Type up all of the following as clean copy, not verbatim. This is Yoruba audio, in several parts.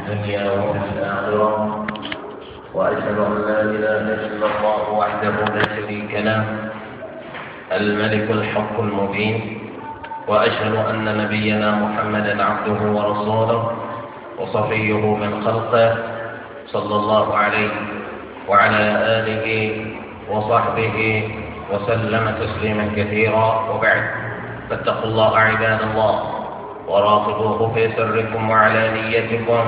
الدنيا وفي الآخرة، وأشهد أن لا إله إلا الله وحده لا شريك له الملك الحق المبين، وأشهد أن نبينا محمدا عبده ورسوله وصفيه من خلقه، صلى الله عليه وعلى آله وصحبه وسلم تسليما كثيرا. وبعد، فاتقوا الله عباد الله وراقبوه في سركم وعلانيتكم.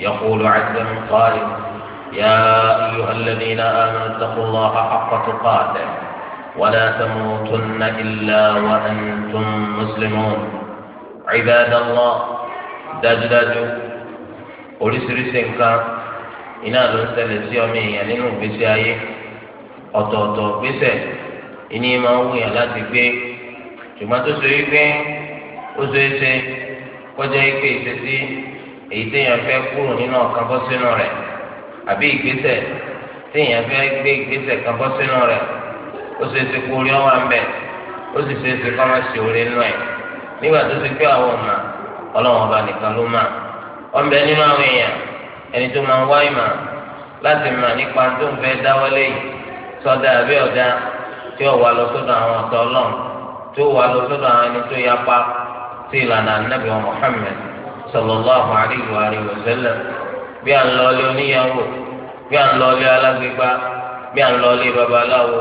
يقول عز من قائل: يا أيها الذين آمنوا اتقوا الله حق تقاته ولا تموتن إلا وأنتم مسلمون. عباد الله، dájúdájú oríṣiríṣi nǹkan iná ló ń ṣẹlẹ̀ sí ọmọ èèyàn nínú ìgbésí ayé. Ọ̀tọ̀ọ̀tọ̀ gbèsè ìní máa ń wúyàn láti gbé, ṣùgbọ́n tó ṣe wípé ó ṣeé ṣe kọjá ike ìṣesí èyí téèyàn fẹ́ kúrò nínú ọ̀kan bọ́ sínú rẹ̀, àbí ìgbésẹ̀ téèyàn fẹ́ gbé ìgbésẹ̀ kan bọ́ sínú rẹ̀, ó ṣeé ṣe kó orí ọwọ́ àmbẹ̀, ó sì ṣeé ṣe kọ́ máa ṣe orí nínú ẹ̀. Nígbà tó ṣe pé àwọn ọ̀nà Ọlọ́run ọba nìkan ló mà. Ọ̀nbẹ nínú àwọn èèyàn ẹni tó máa ń wá ìmọ̀ láti mà nípa tó ń fẹ́ dáwọ́lé yìí, sọdá àbí ọ̀dá, tí ó wà lọ sọ́dọ̀ àwọn ọ̀tọ̀ Ọlọ́run, tó wà lọ sọ́dọ̀ àwọn ẹni tó yapa sí ìlànà Ànábì Muhammad sallallahu alayhi wa alihi wa sallam. Bí à ń lọ ilé oníyàwó, bí à ń lọ ilé alágbègbà, bí à ń lọ ilé babaláwo,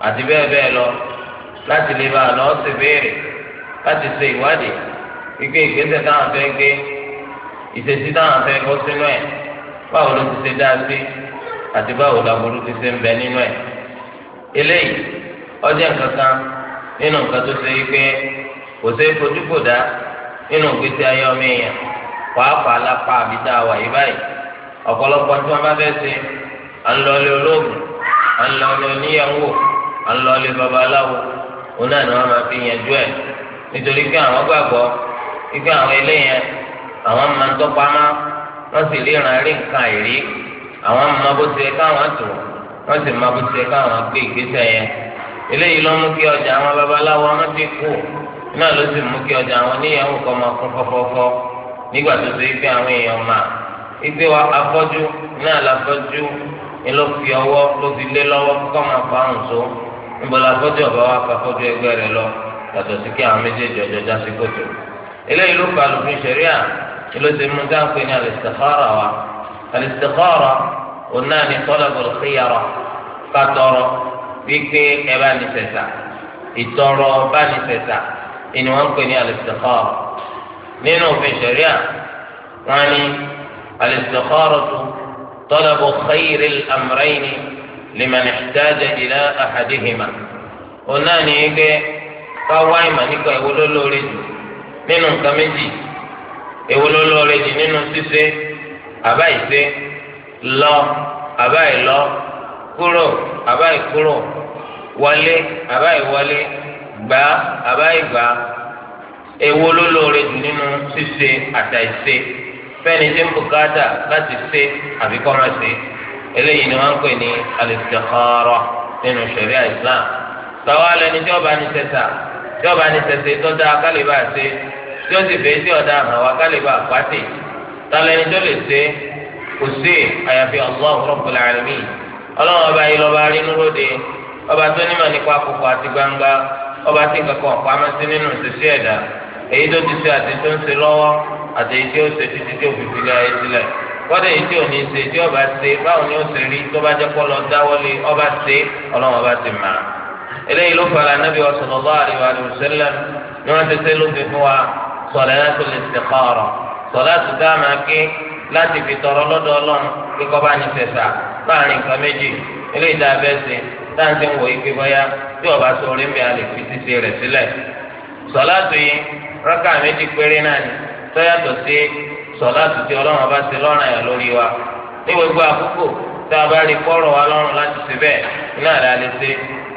àti bẹ́ẹ̀ bẹ́ẹ̀ lọ, láti lè bá a lọ sí béèrè, láti ṣe ìwádìí wípé ìgbésẹ̀ táwọn fẹ́ gbé, ìṣesí táwọn fẹ́ bọ́ sínú ẹ̀, báwo ló ti ṣe dá sí, àti báwo làbúrú ti ṣe ń bẹ nínú ẹ̀. Eléyìí ọjọ́ nǹkan kan nínú nǹkan tó ṣe wípé kò ṣe é fojú kò dá nínú ìgbésí ayé ọmọ èèyàn, pàápàá lápá àbí tá a wà yí báyìí. Ọ̀pọ̀lọpọ̀ tí wọ́n bá fẹ́ ṣe, à ń lọlé olóògùn, à ń lọlé oníyàwó, à ń lọlé babaláwo, òun náà ni wọ́n máa fi yanjú ẹ̀, nítorí pé àwọn gbàgbọ́ wípé àwọn eléyẹn àwọn máa ń tọ́pamọ́, wọ́n sì ríran rí nǹkan àìrí, àwọn máa bó ṣe káwọn tó, wọ́n sì máa bó ṣe káwọn gbé ìgbésẹ̀ yẹn. Eléyìí ló mú kí ọjà àwọn babaláwo wọn ti kú, náà ló sì mú kí ọjà àwọn oníyàwó kan máa kún fọ́fọ́fọ́. Nígbà tó ṣe wípé àwọn èèyàn máa wípé wa afọ́jú náà láfọ́jú ni ló fi ọwọ́ ló fi lé lọ́wọ́ kọ́ máa fa àrùn tó níbo láfọ́jú ọ̀bá wa fafọ́jú ẹgbẹ́ rẹ̀ lọ, yàtọ̀ sí kí àwọn méjèèjì ọjọ́ já sí kòtò. Eléyìí ló fa lófin ṣẹ̀ríà ni ló ti mú dáńpé ní al-istikhara wa. Al-istikhara òun náà ní talabul khiyara, ká tọrọ wípé ẹ bá ní sẹ̀sà, ìtọrọ bá ní sẹ̀sà ìní wọn ń pè ní al-istikhara. Nínú òfin ṣẹ̀ríà wọn ní al-istikharatu talabu khayril amrayni liman ihtaja ila ahadihima. Òun náà ní wípé ká wá ìmọ̀ nípa èwo ló lóore jù nínú nǹkan méjì, èwo ló lóore jù nínú ṣíṣe àbá ìṣe, lọ àbá ìlọ, kúrò àbá ìkúrò, wọlé àbá ìwọlé, gbà àbá ìgbà. Èwo ló lóore jù nínú ṣíṣe àtàìṣe fẹ́ni tí ń bùkátà láti ṣe àbí kọ́ máa ṣe. Eléyìí ni wọ́n ń pè ní al-istikhara nínú ṣẹ̀ríà Islam. Tọ́wọ́ alẹ́ ni tí ọba ní sẹ́sà, tí ọba ní sẹ́sẹ́ tó dáa kálíbà ṣe, tí ó sì fẹ́ tí ọ̀dà hàn wá kálíbà pàtì. Tálẹ́ni tó lè ṣe kò sí àyàfi Allah Rabbul Alamin. Ọlọ́run ọba yìí lọ́ba rínú lóde, ọba tó nímọ̀ nípa àkókò àti gbangba, ọba tí kankan pamọ́ sí nínú ìṣesí ẹ̀dá, èyí tó ti ṣe àti tó ń ṣe lọ́wọ́, àti èyí tí ó ṣe títí tí ó fi fi lé ayé sílẹ̀. Kọ́dà èyí tí ò ní ṣe, tí ọba ṣe báwo ni ó ṣe rí, tó bá jẹ́ kó lọ dáwọ́lé ọba ṣe, ọlọ́run ọba ti mà á. Eléyìí ló fara Nábì sallallahu alaihi wa sallam ni wọ́n ti ṣe lófin fún wa salatul istikhara, sọláàtù tá a máa ké láti fi tọrọ lọ́dọ̀ Ọlọ́run kíkọ́ bá ní sẹ̀sà láàrin nǹkan méjì. Eléyìí tá a fẹ́ ṣe táǹtì ń wò yí pé bóyá tí ọba sọ orí ń bẹ alẹ́ fi ṣíṣe rẹ̀ sílẹ̀. Sọláàtù yìí rákà méjì péré náà ni, tó yàtọ̀ sí sọláàtù tí Ọlọ́run ọba ṣe lọ́rùn àyà lórí wa. Ní gbogbo àkókò tá a bá rí kọ́rọ̀ wa lọ́rùn láti ṣe bẹ́ẹ̀ iná àdá lè ṣe,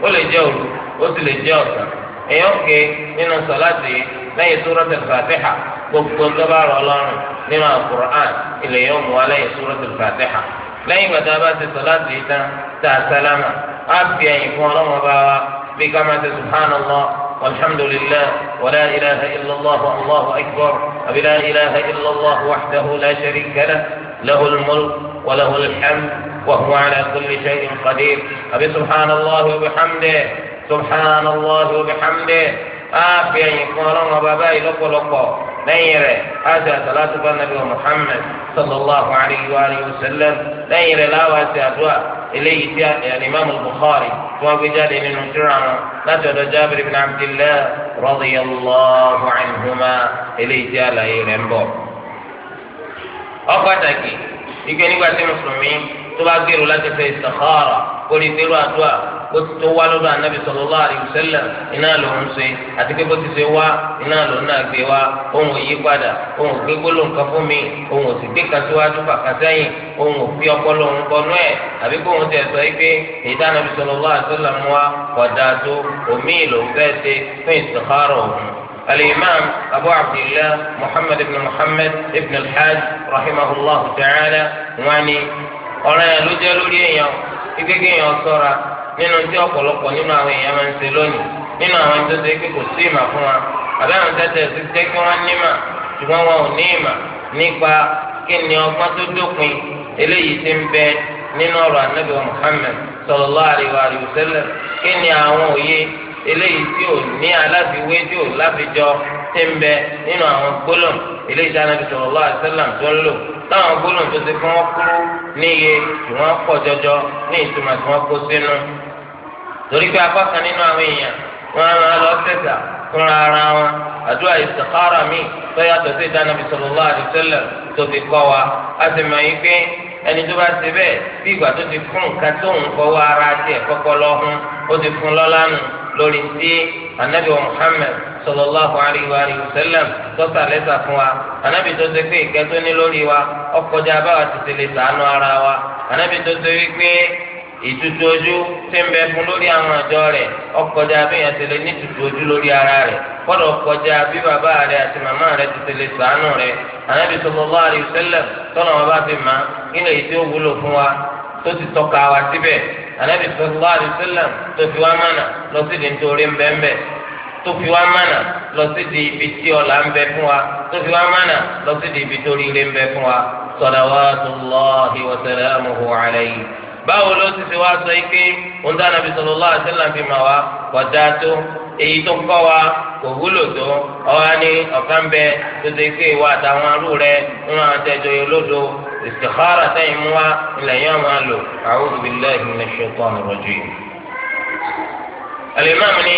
ó lè jẹ́ òru, ó sì lè jẹ́ ọ̀sán. Èèyàn ké nínú sọláàtù yìí lẹ́yìn Suratul Fatiha gbogbo ń tọ́ba rọ̀ lọ́rùn nínú Al-Qur'an ilẹ̀ yóò mú wa lẹ́yìn Suratul Fatiha. Lẹ́yìn ìgbà tá a bá ti sọláàtù yìí tán tá a sálámà, á fi ẹ̀yìn fún Ọlọ́run ọba wa bí ká máa ṣe subhanallah walhamdulillah wala ilaha illallah allahu akbar àbí la ilaha illallah wahdahu la sharika lah lahul mulk wa lahul hamd wa huwa ala kulli shay'in qadir àbí subhanallah wa bihamdihi subhanallah wa bihamdihi á fi ẹ̀yìn fún Ọlọ́run ọba báyìí lọ́pọ̀lọpọ̀ lẹ́yìn rẹ̀ á ṣe àsàlátù bá nàbí wa Muhammad sallallahu alayhi wa alihi wa sallam lẹ́yìn rẹ̀ láwa ṣe àdúrà eléyìí tí alimami Bukhari tí wọ́n gbé jáde nínú tírà wọn láti ọ̀dọ̀ Jabir ibn Abdillah radiyallahu anhuma eléyìí tí àlàyé rẹ̀ ń bọ̀. Ó pàtàkì ike nígbà tí mùsùlùmí tó bá gbèrò láti ṣe istikhara kórè gbèrò àdúrà bó ti tó wá lọ́dọ̀ anabi sallallahu alaihi wasallam iná ló ń ṣe àti pé bó ti ṣe wá iná ló ń náà gbé wá òun ò yí padà òun ò gbé gbólóhùn kan fún mi òun ò sì gbé kan síwájú kàkà sẹ́yìn òun ò fi ọpọlọ òun bọnú ẹ̀ àbí kó òun tẹ̀ sọ pé èyí tí anabi sallallahu alaihi wasallam wá kódà tó omi ló ń fẹ́ ṣe fún istikhara òun. الإمام أبو عبد الله محمد بن محمد ابن الحاج رحمه الله تعالى واني ọ̀ràn yẹn ló jẹ́ lórí èèyàn kíkékè èèyàn ṣọ́ra nínú tí ọ̀pọ̀lọpọ̀ nínú àwọn èèyàn máa ń ṣe lónìí nínú àwọn tó ṣe pé kò sí ìmà fún wa àbí àwọn tẹ́tẹ́ ti jẹ́ kí wọ́n nímà ṣùgbọ́n wọn ò ní ìmà nípa kí ni ọgbọ́n tó dópin eléyìí ti ń bẹ nínú ọ̀rọ̀ Ànábì wa Muhammad sallallahu alaihi wa sallam kí ni àwọn òye eléyìí tí ò ní aláfiwé tí ò láfijọ ti ń bẹ nínú àwọn gbólóhùn eléyìí tí Ànábì sallallahu alaihi wa sallam tó ń lò táwọn gbólóhùn tó ti fún wọn kúrú níye tí wọn pọ̀ jọjọ ní ìtumọ̀ tí wọn kó sínú. Torí pé apá kan nínú àwọn èèyàn wọn á máa lọ sẹ̀sà fúnra ara wọn àdúrà istikhara mi tó yàtọ̀ sí ìdáná Ànábì sallallahu alaihi wasallam tó fi kọ́ wa. A sì mọ̀ yín pé ẹni tó bá ṣe bẹ́ẹ̀ bí ìgbà tó ti fún nǹkan tó ń fọwọ́ ara tiẹ̀ kọ́kọ́ lọ́hún ó ti fún lọ́lá nù lórí ti anabi wa Muhammad sallallahu alayhi wa sallam tọ́sà lẹ́sà fún wa. Anabi tó ṣe pé ìkẹ́ tó ní lórí wa ọkọjá báwa ti ṣe lè ṣàánú ara wa. Anabi tó ṣe wípé ìtutù ojú tí ń bẹ fún lórí àwọn àjọ rẹ̀ ọkọjá bí yẹn ti lè ní ìtutù ojú lórí ara rẹ̀ kọ́dọ̀ ọkọjá bí bàbá rẹ̀ àti màmá rẹ̀ ti ṣe lè ṣàánú rẹ̀. Anabi sallallahu alayhi wa sallam tọ́nà wọn bá fi mà kí lè tí ó wúlò fún wa tó ti tọ́ka wa síbẹ̀. Anabi sallallahu alayhi wa sallam tó fi wá mánà lọ sí di nítorí ńbẹ́ńbẹ́ tó fi wá mánà lọ sí di ibi tí ọ̀la ń bẹ fún wa tó fi wá mánà lọ sí di ibi tó ríire ń bẹ fún wa. Salawatullahi wa salamuhu alayhi. Báwo ló ti ṣe wá sọ yìí pé ohun tí Anabi sallallahu alayhi wa sallam fi mà wá kò dáa tó èyí tó kọ́ wa kò wúlò tó ọwọ́ ní ọ̀kan bẹ tó ṣe pé ìwà àtàwọn arú rẹ nínú àwọn àtẹjọ yìí lódò istikhara sẹ́yìn mú wa ilẹ̀ yẹn máa lò. A'udhu billahi minash shaitanir rajim. Al-Imam ní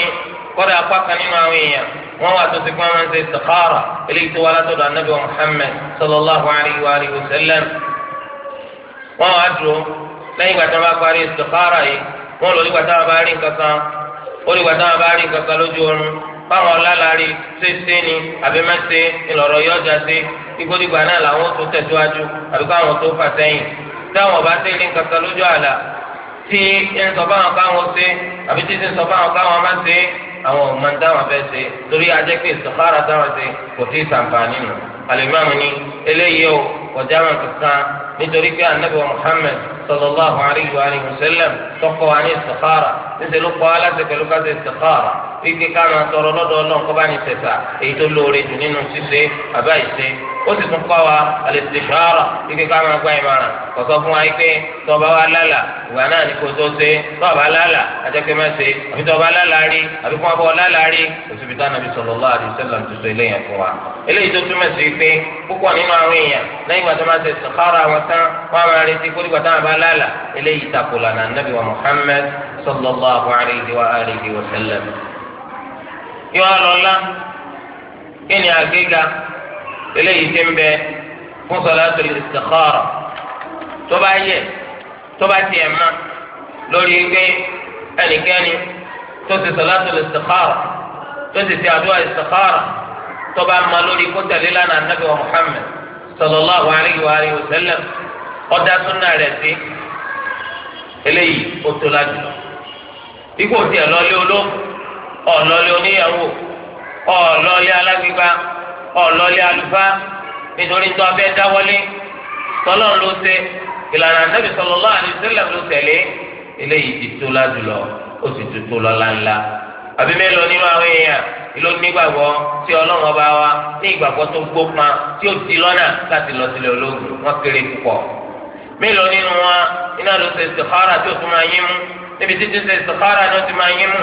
kọ́dà apá kan nínú àwọn èèyàn wọ́n wà tó ti kí wọ́n máa ń ṣe istikhara eléyìí tó wá látọ̀dọ̀ Anabi Muhammad sallallahu alayhi wa alihi wa sallam. Wọ́n wá dúró lẹ́yìn ìgbà tí wọ́n bá parí istikhara yìí wọ́n lò nígbà táwọn bá rí nǹkan kan ó nígbà táwọn bá rí nǹkan kan lójú oorun báwọn ọlálàárí ṣe ni àbí má ṣe ńlọrọ yọjà sí igbódìgbà náà làwọn tó tẹ̀síwájú àbí káwọn tó fà sẹ́yìn. Táwọn bá ṣe rí nǹkan kan lójú àlà tí ń sọ fáwọn káwọn ṣe àbí tí ń sọ fáwọn káwọn má ṣe àwọn ò máa ń táwọn fẹ́ ṣe torí ajẹ́ pé istikhara táwọn ṣe kò tí ì sàǹfààní nù. Al-Imam ní eléyìí o kọjá wọn kankan nítorí pé anabi wa Muhammad sallallahu alayhi wa alihi wa sallam tọkọ wa ní istikhara níṣẹ́ ló kọ́ aláṣẹ pẹ̀lú ká ṣe istikhara wípé ká máa tọrọ lọ́dọ̀ Ọlọ́run kó bá ní sẹ̀sà èyí tó lóore jù nínú ṣíṣe àbá ìṣe. Ó sì tún kọ́ wa al-istishara wípé ká máa gba ìmọ̀ràn kò sọ fún wa wípé tọba wa lálà ìgbà náà ní kò tó ṣe tọba lálà àjẹpẹ́ má ṣe àbí tọba lálà rí àbí kó wọn bọ lálà rí òṣùbí tá nàbí sallallahu alaihi wasallam tó sọ eléyàn fún wa. Eléyìí tó túmọ̀ sí pé púpọ̀ nínú àwọn èèyàn lẹ́yìn ìgbà tó máa ṣe istikhara wọn tán wọ́n á máa retí kó nígbà táwọn bá lálà eléyìí takò lànà nàbí wa Muhammad sallallahu alayhi wa alihi wa sallam. Yóò lọ́la kí ni àgbéga eléyìí ti ń bẹ fún salatul istikhara tó bá yẹ tó bá tiẹ̀ ma lórí pé ẹnikẹ́ni tó ti salatul istikhara tó ti ti àdúrà istikhara tó bá ma lórí kó tẹ̀lé lánàá nàbí wa Muhammad sallallahu alayhi wa alihi wa sallam ọ̀dà súnà rẹ̀ sí eléyìí ó tó lájú lọ. Ikú òtí ẹ̀ lọ́lé olóògùn ọ̀lọ́lé oníyàwó ọ̀lọ́lé alágbèbá ọ̀lọ́lé àlùfáà nítorí tó abẹ́ dáwọ́lé tọ́lọ́n ló ṣe ìlànà Ànábì sallallahu alaihi wasallam ló tẹ̀lé eléyìí ti tó lájú lọ ó sì ti tó lọ́lá ńlá. Àbí mélòó nínú àwọn èèyàn ló nígbàgbọ́ tí Ọlọ́run ọba wa ní ìgbàgbọ́ tó gbópa tí ó di lọ́nà láti lọ sílẹ̀ ológun? Wọn kéré púpọ̀. Mélòó nínú wọn iná ló ṣe istikhara tí ó tún máa yín mú? Níbi títí ṣe istikhara ni ó ti máa yín mú,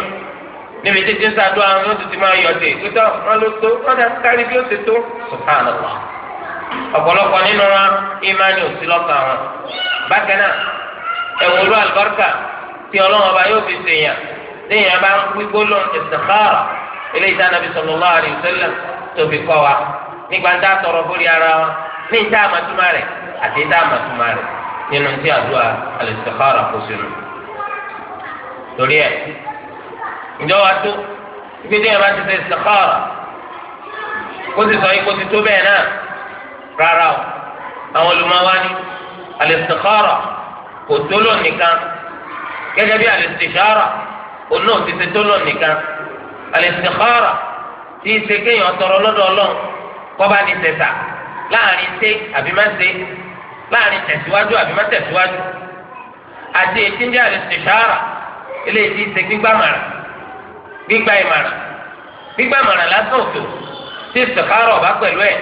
níbi títí ń ṣàdúrà ni ó ti máa yọ̀dé pété wọn ló tó wọn dá kárí bí ó ti tó. Subhanallah. Ọ̀pọ̀lọpọ̀ nínú wọn ìmánì ò sí lọ́kàn wọn. Bákan náà, ẹ̀wọ̀n olú àlùbáríkà tí Ọlọ́run ọba yóò fi ṣèyàn léèyàn bá ń wí gbólóhùn istikhara eléyìí tí Ànábì sallallahu alaihi wasallam tó fi kọ́ wa nígbà tá a tọrọ fúri ara wa ní ìta àmàtúmá rẹ̀ àti ìta àmàtúmá rẹ̀ nínú tí àdúrà al-istikhara kó sínú. Torí ẹ̀, ǹjọ́ wa tó ibi tí yẹn bá ti ṣe istikhara kó sì sọ yìí kó ti tó bẹ́ẹ̀ náà? Rárá o. Àwọn olùmọ̀wá ní al-istikhara kò tó lò nìkan, gẹ́gẹ́ bí al-istishara òun náà ti ṣe tó lò nìkan. Al-istikhara tí í ṣe kéèyàn tọrọ lọ́dọ̀ Ọlọ́run kọ́ba ní tẹ̀sà láàrin ṣe àbí má ṣe, láàrin tẹ̀síwájú àbí má tẹ̀síwájú, àti ètí ń jẹ́ al-istishara eléyìí tí í ṣe gbígbà màrà, gbígbà ìmàrà. Gbígbà màrà lásán òtò tí istikhara ọba pẹ̀lú ẹ̀,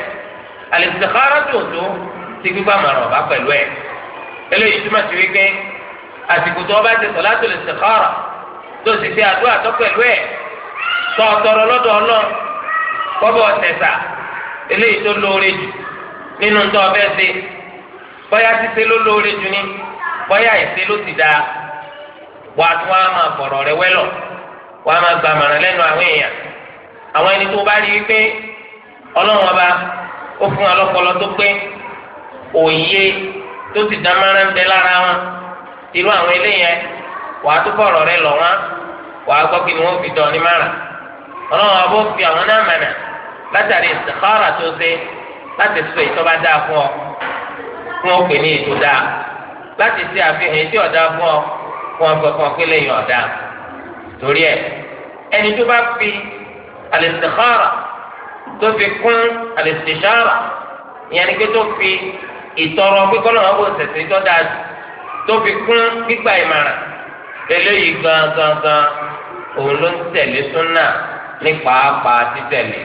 al-istikhara tó tó tí gbígbà màrà ọba pẹ̀lú ẹ̀. Eléyìí túmọ̀ sí wípé àsìkò tó ọba ti salatul istikhara tó sì ṣe àdúrà tó pẹ̀lú ẹ̀, tọ̀ọ̀tọ̀rọ̀ lọ́dọ̀ Ọlọ́run kọ́bọ̀ ọ̀tẹ̀sà eléyìí tó lóore jù nínú tó ọbẹ̀ ṣe, bóyá ṣíṣe ló lóore jù ní, bóyá ìṣe ló ti dáa, wàá tún wàá máa fọ̀rọ̀ rẹ wẹ́lọ̀, wàá máa gba àmàràn lẹ́nu àwọn èèyàn. Àwọn ẹni tó bá rí i pé Ọlọ́run ọba ó fún ọlọ́pọlọ tó pé, òye tó ti dá mọ́rán ń bẹ lára wọn, irú àwọn eléyẹn wàá tún fọ̀rọ̀ rẹ lọ̀ wọ́n, wàá gbọ́ kí ni wọ́n fi dán ní márùn. Ọlọ́run ọba ó fi àwọn náà mọ̀nà látàrí istikhara tó ṣe láti sọ ètò bá dáa fún ọ, fún ọ pè ní ètò dáa, láti ṣe àfihàn ètò ọ̀dà fún ọ, fún ọ sọ fún ọ pé lẹ́yìn ọ̀dà. Torí ẹ, ẹni tó bá fi al-istikhara tó fi kún al-istishara, ìyẹn ni pé tó fi ìtọrọ pé kọ́lọ́run ọba òṣèṣe tó dáa tó fi kún gbígbà ìmọ̀ràn, eléyìí gangan òun ló ń tẹ̀lé súnà ní pàápàá títẹ̀lé.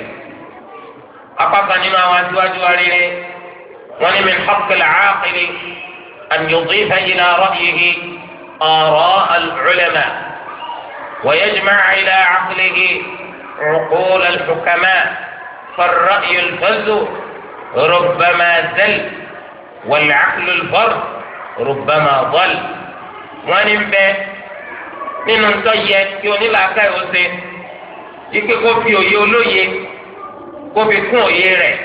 Apá kan nínú àwọn aṣíwájú wa rere wọn ní min haqqil aaqili an yudifa ila ra'yihi ara' al-ulama wa yajma'a ila aqlihi uqul al-hukama fa-ar-ra'yu al-fazzu rubbama zal wal-aqlu al-fard rubbama dal. Wọn ní bẹ́ẹ̀ nínú ntọ́ yẹ kí onílàákà yóò ṣe ike kó fi òye olóye kó fi kún òye rẹ̀,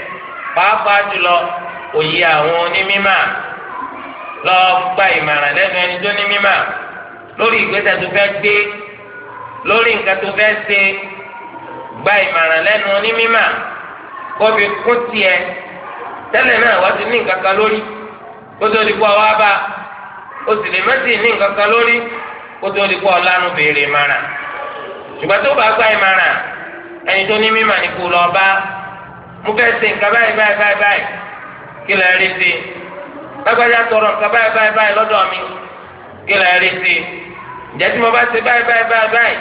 pàápàá jùlọ òye àwọn onímímà. Lọ gba ìmọ̀ràn lẹ́nu ẹni tó ní mímà lórí ìgbésẹ̀ tó fẹ́ gbé, lórí nǹkan tó fẹ́ ṣe. Gba ìmọ̀ràn lẹ́nu onímímà kó fi kún tiẹ̀. Tẹ́lẹ̀ náà wọ́n ti ní nǹkan kan lórí kó tó di kó wá bá, o sì lè mẹ́sì ní nǹkan kan lórí kó tó di kó ọ̀lànà béèrè ìmọ̀ràn. Ṣùgbọ́n tó bá gba ìmọ̀ràn, ẹni tó ní mímà ní kó lọ bá. Mo fẹ́ ṣe nǹkan báyìí báyìí báyìí báyìí, kí lè rí sí i? Lágbájá tọrọ nǹkan báyìí báyìí báyìí lọ́dọ̀ mi, kí lè rí sí i? Ǹjẹ́ tí mo bá ṣe báyìí báyìí báyìí báyìí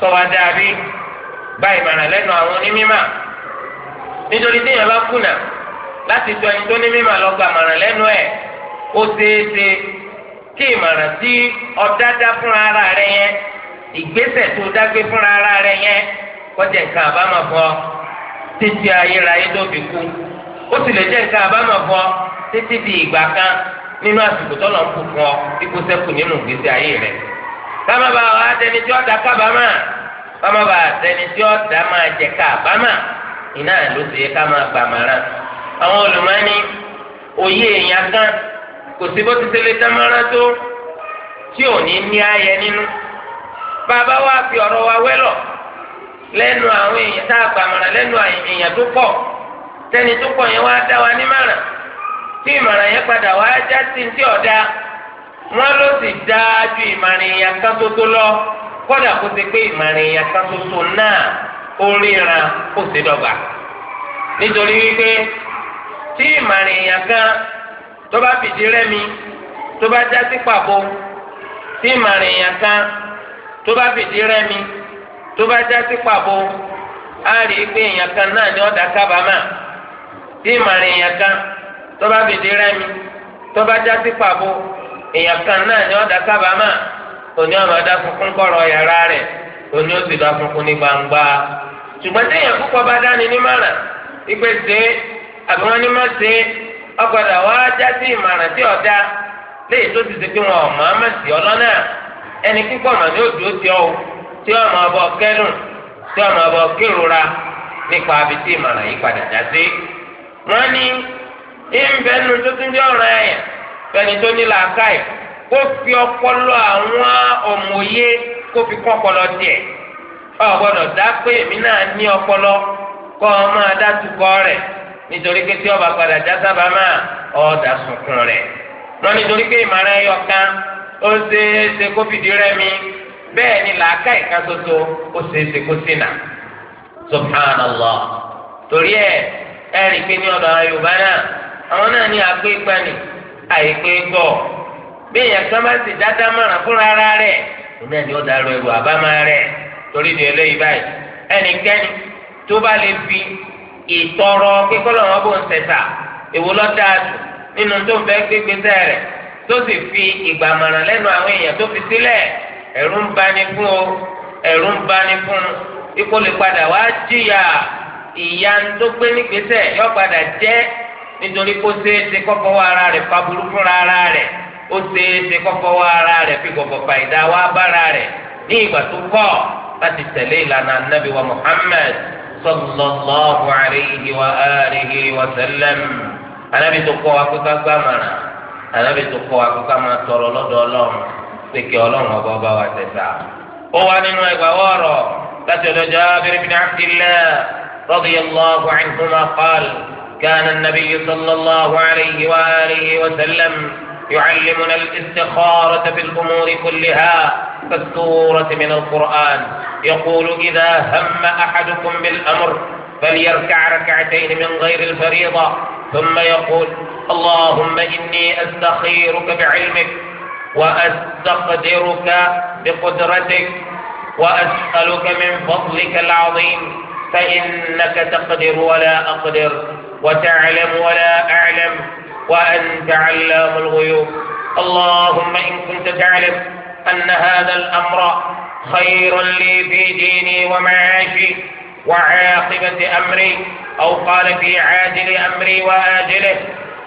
sọ wá dàbí? Gba ìmọ̀ràn lẹ́nu àwọn onímímà, nítorí téèyàn bá kùnà láti tọ̀ ẹni tó ní mímà lọ gba ìmọ̀ràn lẹ́nu ẹ̀, ó ṣeéṣe kí ìmọ̀ràn tí ọ̀dá dá fúnra ara rẹ̀ yẹn, ìgbésẹ̀ tó dágbé fúnra ara rẹ̀ yẹn, kọjá nǹkan àbámọ̀ fún ọ títí ayérayé tó fi kú. Ó sì lè jẹ́ nǹkan àbámọ̀ fún ọ títí di ìgbà kan nínú àsìkò tó lọ ń kú fún ọ ikú sẹ́kù nínú ìgbésí ayé rẹ̀. Kámábà wà á dẹni tí ó da kábàámà, kámábà dẹni tí ó da máa jẹ kábàámà, iná ló ti yẹ ká máa gbàmàrà. Àwọn olùmọ́ni òye èèyàn kan kò sí bó ti ṣe lè dámọ́rán tó tí ò ní ní ayẹ nínú. Bàbá wa fi ọ̀rọ̀ wa wẹ́lọ̀ lẹ́nu àwọn èèyàn tá a gbàmọ̀ràn lẹ́nu èèyàn tó pọ̀, tẹ́ni tó pọ̀ yẹn wá dá wa nímọ̀ràn, tí ìmọ̀ràn yẹn padà wá já sí ti ọ̀dà, wọn ló sì dáa ju ìmọ̀ràn èèyàn kan ṣoṣo lọ, kódà kó ṣe pé ìmọ̀ràn èèyàn kan ṣoṣo náà ó ríran ó ṣe dọ́gba. Nítorí wípé tí ìmọ̀ràn èèyàn kan tó bá fìdí rẹmi tó bá já sí pàbó, tí ìmọ̀ràn èèyàn kan tó bá fìdí rẹmi Tó bá já sí pàbó, á rí i pé èèyàn kan náà ni ó dá kábàámà. Tí ìmọ̀ràn èèyàn kan tó bá fìdí rẹmi, tó bá já sí pàbó, èèyàn kan náà ni ó dá kábàámà. Òní ọmọ dá funfun kọ̀rọ̀ yàrá rẹ̀, òní ó sì dá funfun ní gbangba. Ṣùgbọ́n tí èèyàn púpọ̀ bá dání nímọ̀ràn ìpè ṣe àbí wọ́n ní má ṣe, ọ̀padà wá já sí ìmọ̀ràn tí ọ̀dá léyìí tó ti ṣe pé wọn ò máa má sí ọlọ́nà. Ẹni púpọ̀ mà ní òdùó tí ọ tí ọmọ ọbọ kẹdùn, tí ọmọ ọbọ kérora nípa abi tí ìmọ̀ràn yìí padà já sí. Wọ́n ní ìbẹ́nu tó tún jẹ́ ọ̀ràn ẹ̀yà fẹ́ni tó ní làákàyè kó fi ọpọlọ àwọn ọmọye kó fi kọ́ ọpọlọ tiẹ̀. Ọ gbọ́dọ̀ dá pé èmi náà ní ọpọlọ kọ́ ọ máa dá tukọ̀ rẹ̀, nítorí pé tí ọba padà já sábà máa ọ dá sunkún rẹ̀. Wọ́n nítorí pé ìmọ̀ràn ẹyọ kan ó ṣeé ṣe kó fìdí rẹmi, bẹ́ẹ̀ ni làákàyè kan ṣoṣo ó ṣeé ṣe kó ṣìnà. Subhanallah. Torí ẹ rí i pé ní ọ̀dọ̀ àwọn Yorùbá náà, àwọn náà ní àpé gbani àìpé gbọ́. Bí èèyàn kan bá sì dáadáa mọ̀ràn fúnra ara rẹ̀, òun náà ni ó dàrú ẹrù àbámá rẹ̀. Torí di eléyìí báyìí, ẹnikẹ́ni tó bá lè fi ìtọrọ kíkọ́lọ̀ wọn bó ń sẹ̀sà èwo ló dáa jù nínú tó ń fẹ́ gbégbèsè rẹ̀, tó sì fi ìgbàmọ̀ràn lẹ́nu àwọn èèyàn tó fi sílẹ̀, ẹ̀rù ń bani fún o, ẹ̀rù ń bani fún ikú lè padà wá jìyà ìyà tó gbé nígbèsè yọ padà jẹ́, nítorí kó ṣeéṣe kọ́kọ́ wá ara rẹ̀ faburú fúnra ara rẹ̀, ó ṣeéṣe kọ́kọ́ wá ara rẹ̀ fi gọ̀gọ̀ fà ìdá wá bára rẹ̀ ní ìgbà tó kọ̀ láti tẹ̀lé ìlànà Ànábì wa Muhammad sallallahu alayhi wa alihi wa sallam. Ànábì tó kọ́ wa pé ká gbàmọ̀ràn, Ànábì tó kọ́ wa pé ká máa tọrọ lọ́dọ̀ Ọlọ́run pé kí Ọlọ́run ọba ọba wa tẹ̀sà. Ó wà nínú ẹgbàá wọ̀rọ̀ láti ọ̀dọ̀ Jabir ibn Abdillah radiyallahu anhuma qala kana an-nabiy sallallahu alayhi wa alihi wa sallam يعلمنا الاستخارة في الأمور كلها كالسورة من القرآن. يقول إذا هم أحدكم بالأمر فليركع ركعتين من غير الفريضة، ثم يقول اللهم إني أستخيرك بعلمك وأستقدرك بقدرتك وأسألك من فضلك العظيم، فإنك تقدر ولا أقدر وتعلم ولا أعلم وأنت علام الغيوب. اللهم إن كنت تعلم أن هذا الأمر خير لي في ديني ومعاشي وعاقبة أمري، أو قال في عاجل أمري وآجله،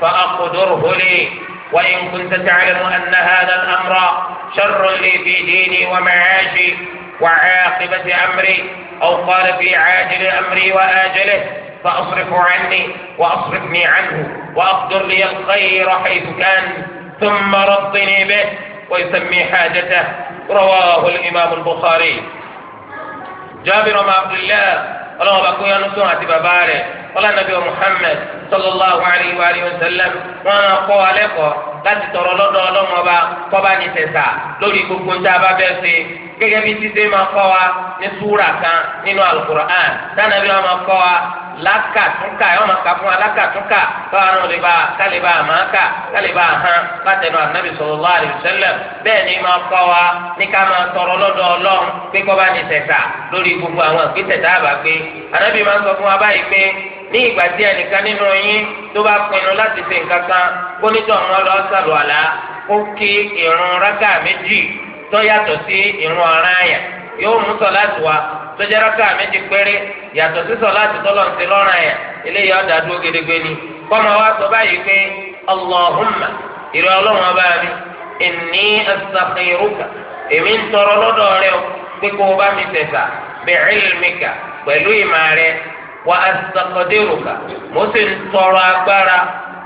فأقدره لي. وإن كنت تعلم أن هذا الأمر شر لي في ديني ومعاشي وعاقبة أمري، أو قال في عاجل أمري وآجله، فأصرفه عني وأصرفني عنه وأقدر لي الخير حيث كان، ثم رضني به، ويسمي حاجته. رواه الإمام البخاري. جابر بن عبد الله ọlọ́wọ́ bá kó yánú sóhun àti bàbá rẹ̀ wọ́n lànà bí Muhammad sallallahu alayhi wa alihi wa sallam wọ́n á kọ́ wa lẹ́kọ̀ọ́ láti tọrọ lọ́dọ̀ ọlọ́wọ́ bá kọ́ba ní sẹ̀sà lórí gbogbo ń tá a bá bẹ́ẹ̀ ṣe, gẹ́gẹ́ bí títí máa kọ́ wa ní súrà kan nínú Al-Qur'an dáná bí wọ́n máa kọ́ wa lákàtúnkà yọ máa kà fún wa lákàtúnkà káwọn náà lè bá kálíbà àmàkà kálíbà hàn látẹnu Ànábì sallallahu alaihi wasallam. Bẹ́ẹ̀ ni máa kọ́ wa ní ká máa tọrọ lọ́dọ̀ Ọlọ́run pé kọ́ bá ní sẹ̀sà lórí gbogbo àwọn ìgbésẹ̀ tá a bá gbé. Ànábì máa ń sọ fún wa báyìí pé ní ìgbà tí ẹnìkan nínú yín tó bá pinnu láti ṣe nǹkan kan, kó nítọ̀ wọn lọ sàlùwàlá kó kí ìrun rákà méjì tó yàtọ̀ sí ìrun ọ̀ranyàn, yóò mú sọ̀láàtì wá tó jẹ́ rákà méjì péré yàtọ̀ sí sọ̀láàtì tọ́lọ̀ ń ṣe lọ́ranyàn. Eléyìí ọ̀dà dúró gedegbe ni. Kọ́mọ wa sọ báyìí pé Allahumma, ìrẹ́ Ọlọ́run ọba mi, inni astakhiruka, èmi ń tọrọ lọ́dọ̀ rẹ o pé kó o bá mi tẹ̀sà, bi'ilmika, pẹ̀lú ìmọ̀ rẹ, wa astaqdiruka, mo sì ń tọrọ agbára,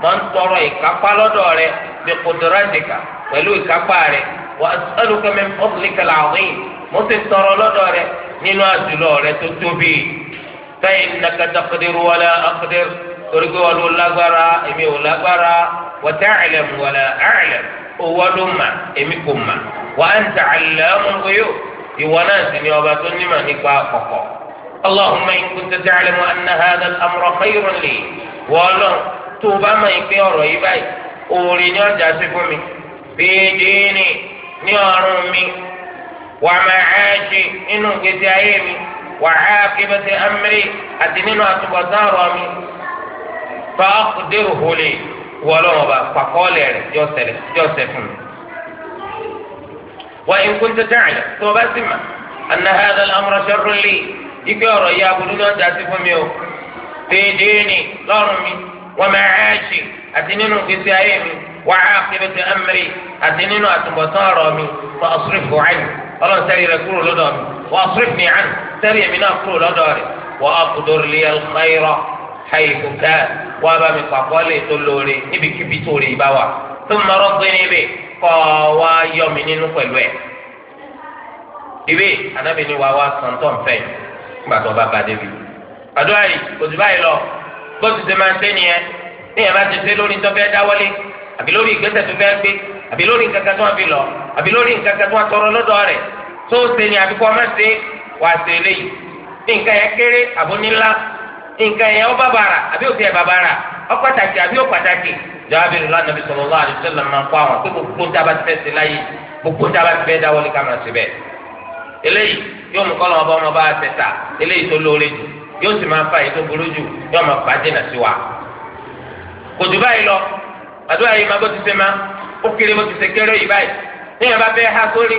mo ń tọrọ ìkápá lọ́dọ̀ rẹ, bi qudratika, pẹ̀lú ìkápá rẹ, wa as'aluka min fadlika al-'azim, mo sì ń tọrọ lọ́dọ̀ rẹ nínú àjùlọ rẹ tó tóbi. Fa innaka taqdiru wala aqdir, torí pé wọn ló lágbára, èmi ò lágbára, wa ta'lamu wala a'lam, owó ló mà, èmi kò mà, wa anta 'allamul ghuyub, ìwọ náà sì ni ọba tó nímọ̀ nípa kọ̀kọ̀. Allahumma in kunta ta'lamu anna hadha al-amra khayrun li, wọ́n lọ tó o bá mọ̀ ìpè ọ̀rọ̀ yìí báyìí, òòrì ni ọjà sí fún mi, fi dini, ní ọ̀run mi, Wa ma'ashi nínú gbèsè ayé mi, wa 'aqibati amri àti nínú àtúbọ̀tán ọ̀rọ̀ mi. Fa aqdirhu li, wọlọ́wọ́ bá pàkọ́ọ̀lẹ̀ rẹ̀ yọ sẹ̀ fún mi. Wa in kunta ta'lam, tó o bá sì mà anna hadha al-amra sharrun li, ike ọ̀rọ̀ yìí aburú náà dá sí fún mi o. Fi dini, lọ́rùn mi, wa ma'ashi àti nínú gbèsè ayé mi, wa 'aqibati amri àti nínú àtúbọ̀tán ọ̀rọ̀ mi. Fa asrifhu 'anni, ọlọ́run sẹ́rí rẹ̀ kúrò lọ́dọ̀ mi. Wa asrifni 'anhu, sẹ́rí èmi náà kúrò lọ́dọ̀ rẹ̀. Wa aqdur li al-khayra haythu kan, wá bá mi pàkọ́ lè tó lóore níbikíbi tó rè bá wà. Thumma raddini bi, kọ́ wá yọ mi nínú pẹ̀lú ẹ̀. Ibi Ànábì ni wàá wá sọ̀ńtọ̀ nfẹ̀ nígbà tó bá ba débi. Àdúrà yìí kò jù báyìí lọ. Bó ti ṣe máa ń ṣe nìyẹn. Níyẹn bá ti ṣe lórí tó fẹ́ dáwọ́lé, àbí lórí ìgbésẹ̀ tó fẹ́ gbé, àbí lórí nǹkan kan tó wọ́n fi lọ, àbí lórí nǹkan kan tó wọ́n tọrọ lọ́dọ̀ rẹ̀, tó ṣe ni àbí kọ́ má ṣe, wàá ṣe eléyìí. Nǹkan yẹn kéré àbó nílá, nǹkan yẹn ó bàbàrà àbí ó tiẹ̀ bàbàrà, ó pàtàkì àbí ó pàtàkì. Jábìrì lánàbí sallallahu alaihi wasallam máa ń kọ́ àwọn pé gbogbo ń dábàá ti fẹ́ ṣe láyé, gbogbo ń dábàá ti fẹ́ dáwọ́lé ká máa ṣe bẹ́ẹ̀. Eléyìí yóò mú kọ́lọ́ ọba ọmọ bá a tẹ̀ta eléyìí tó lóore jù, yóò sì máa fa èyí tó burú jù, yóò máa fà á dènà sí wa. Kò jù báyìí lọ. Àdúrà yìí máa bó ti ṣe máa ó kéré bó ti ṣe kéré yìí báyìí. Téèyàn bá fẹ́ há sórí,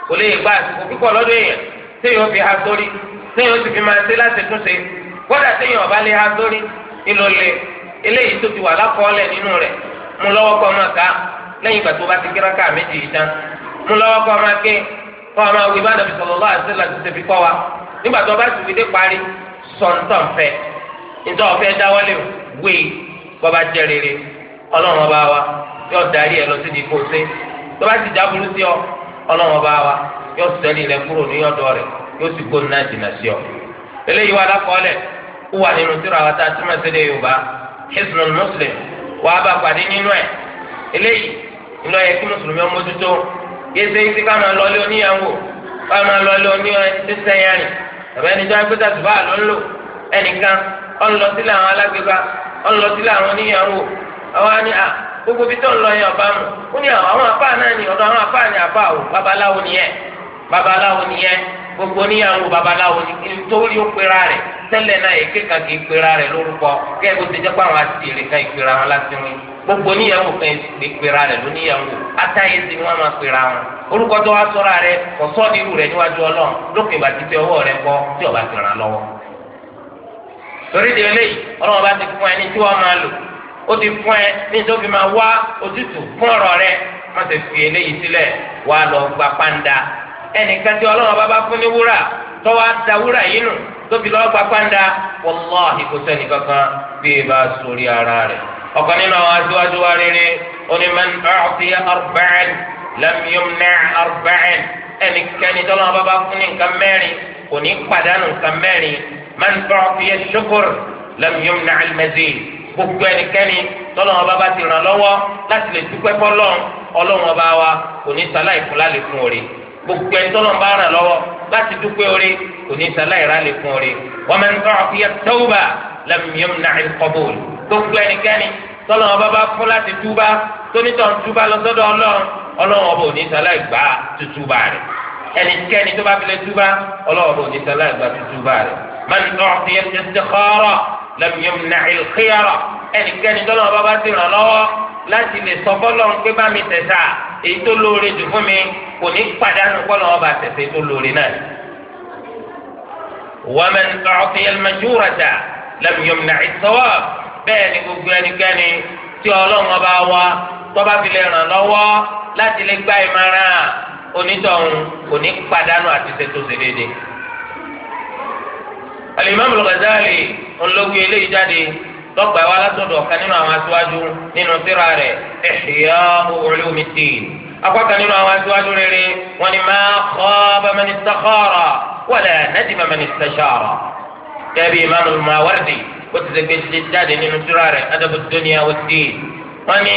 kò lè gba àsìkò púpọ̀ lọ́dọ̀ èèyàn téèyàn fi há sórí, téèyàn sì fi máa ṣe láti túnṣe. Kódà téèyàn ọba lè há sórí ńlọ lè eléyìí tó ti wà lákọọ́lẹ̀ nínú rẹ̀ mú lọ́wọ́ kọ́ máa ká lẹ́yìn ìgbà tó bá ti kíráká méjì yìí tán. Mú lọ́wọ́ kọ́ máa ké, kọ́ máa wí bá Nàbí sallallahu alaihi wasallam ti ṣe fi kọ́ wa. Nígbà tó bá ti fi dé parí, sọ̀ńtọ̀nfẹ́ nítorí ọ̀fẹ́ dáwọ́lé wé bọ́ba jẹ́ rere, ọlọ́run ọba wa yóò darí ẹ lọ sí di kóse. Tó bá ti jáburú sí ọ, ọlọ́run ọba wa yóò sẹ́rí rẹ kúrò ní ọ̀dọ̀ rẹ, yóò sì gbóná náà jìnnà sí ọ. Eléyìí wà lákọọ́lẹ̀, ó wà nínú tírà wa tá a túmọ̀ sí de Yorùbá Hisnul Muslim, wàá bá pàdé nínú ẹ̀. Eléyìí ńlọ yẹ kí mùsùlùmí ọmọ mójútó. Yéésẹ yìí ká máa lọlé oníyàwó, ká máa lọlé oníyàwó, tàbí ẹni tó ẹgbẹ́ tàbí ló ń lò ẹnìkan ó ń lọ sílẹ̀ àwọn alágbèbá, ó ń lọ sílẹ̀ àwọn oníyàwó. Àwọn á ní à gbogbo bí tó ń lọ yẹn ọba mu, ó ní àwọn afá náà ní ọ̀dọ̀ àwọn afá ní afá o, babaláwo nìyẹn, babaláwo nìyẹn, gbogbo oníyàwó babaláwo ni. Nítorí ó pera rẹ̀ tẹ́lẹ̀ náà èké kan kì í pera rẹ̀ lórúkọ, kẹ́ bó ti jẹ́ pé àwọn àtìrè kan ìpera wọn láti wí. Gbogbo oníyàwó kan ìpera rẹ̀ lóníyàwó, atáyé sí ni wọ́n máa pera wọn. Orúkọ tó wá sọ́ra rẹ̀ kò sọ́ọ́ dirú rẹ̀ níwájú Ọlọ́run lópin ìgbà títí ọwọ́ rẹ̀ kọ́ tí ọba ti ràn lọ́wọ́. Torí di eléyìí, Ọlọ́run bá ti fún ẹni tí wọ́n máa lò, ó ti fún ẹ ní tó fi máa wá ojútùú fún ọ̀rọ̀ rẹ̀. Má ṣe fi eléyìí sílẹ̀ wá lọ gba pàǹdà. Ẹnìkan tí Ọlọ́run bá bá fún ní wúrà tó wá da wúrà yìí nù tó fi lọ́ọ́ gba pàǹdà, wàláhì kò sẹ́ni kankan bí e bá sórí ara rẹ̀. Ọ̀kan nínú àwọn aṣíwájú wa rere oní man u'tiya arba'an lam yumna' arba'an, ẹnikẹ́ni tọ́lọ́run bá bá fún ní nǹkan mẹ́rin kò ní pàdánù nǹkan mẹ́rin. Man u'tiya ash-shukr lam yumna' al-mazid, gbogbo ẹnikẹ́ni tọ́lọ́run bá bá ti ràn lọ́wọ́ láti lè dúpẹ́ fọ́lọ́run, Ọlọ́run ọba wa kò ní ṣaláì fún lálẹ́ fún oore. Gbogbo ẹni tọ́lọ́run bá ràn lọ́wọ́ láti dúpẹ́ oore kò ní ṣaláì rálẹ̀ fún oore. Wa man u'tiya at-tawba lam yumna' al-qabul, gbogbo ẹnikẹ́ni tọ́lọ́run bá bá fún láti túbá tónítọ̀ ń túbá lọ sọ́dọ̀ Ọlọ́run, Ọlọ́run ọba ò ní ṣaláì gbà tútúbà rẹ̀. Ẹnikẹ́ni tó bá fi lè túbá, Ọlọ́run ọba ò ní ṣaláì gbà tútúbà rẹ̀. Man u'tiya al-istikhara lam yumna' al-khiyara, ẹnikẹ́ni tọ́lọ́run bá bá ti ràn lọ́wọ́ láti lè sọ fọ́lọ́run pé bá mi tẹ̀sà èyí tó lóore jù fún mi, kò ní pàdánù fọ́lọ́run ọba tẹ̀sẹ̀ tó lóore náà. Wa man u'tiya al-mashurata lam yumna' as-sawab, bẹ́ẹ̀ ni gbogbo ẹnikẹ́ni tí Ọlọ́run ọba wa tọ́ba fi lè ràn lọ́wọ́ láti lè gba ìmọ̀ràn onítọ̀hún kò ní pàdánù àti ṣètò ṣe déédéé. Al-Imam Al-Ghazali ńlọgbé eléyìí jáde lọ́gbà wa látọ̀dọ̀ ọ̀kan nínú àwọn aṣíwájú nínú tírà rẹ̀ Ihya'u Ulumiddin. Akọ́kàn nínú àwọn aṣíwájú rere wọn ni ma khaba man istakhara wala nadima man istashara. Kẹ́bí Imam Al-Mawardi ó ti ṣe gbé jáde nínú tírà rẹ̀ Adabu Dunya wad-Din. Wọ́n ní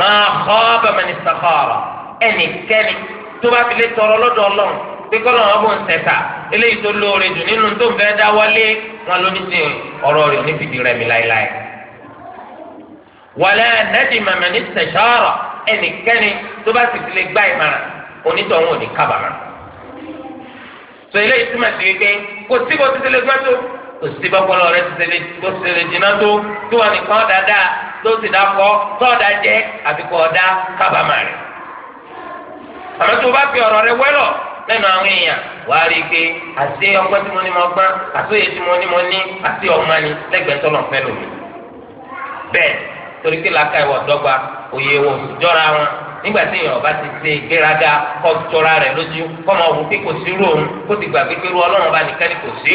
ma khaba man istakhara, ẹnikẹ́ni tó bá fi lè tọrọ lọ́dọ̀ Ọlọ́run pé kọ́lọ́ wọn bò ń sẹ̀ta eléyìí tó lóore jù nínú tó ń fẹ́ dá wọlé wọn ló ní sìn ọ̀rọ̀ rẹ̀ ní fìdí rẹmi láéláé. Wala nadima man istashara, ẹnikẹ́ni tó bá sì fi lè gbá ìmọ̀ràn onítọ̀hún ò ní kábàámà. Sọ eléyìí túmọ̀ sí wípé kò sí bó ti ṣe lè gbọ́n tó, kò sí bọ́pọlọ rẹ ti ṣe lè jìnnà tó, tí wọn nìkan dáadáa tó sì dákọ́ tọ́ọ̀dá jẹ́ àfikún ọ̀dá kábàámà rẹ̀. Àmọ́ tó o bá fi ọ̀rọ̀ rẹ wẹ́lọ̀ lẹ́nu àwọn èèyàn, wàá rí i pé àti ọgbọ́n tí mo ní mo gbọ́n, àti òye tí mo ní mo ní, àti ọmọ ni lẹ́gbẹ̀ẹ́ tọ́lọ̀ fẹ́ lómi. Bẹ́ẹ̀ torí pé làákà ìwọ̀ dọ́gba, òye wò jọra wọn. Nígbà tí èèyàn bá ti ṣe ìgbéraga kọ́ jọra rẹ̀ lójú, kọ́ máa wò pé kò sí irú òun, kó ti gbàgbé pé irú Ọlọ́run bá nìkan ni kò sí,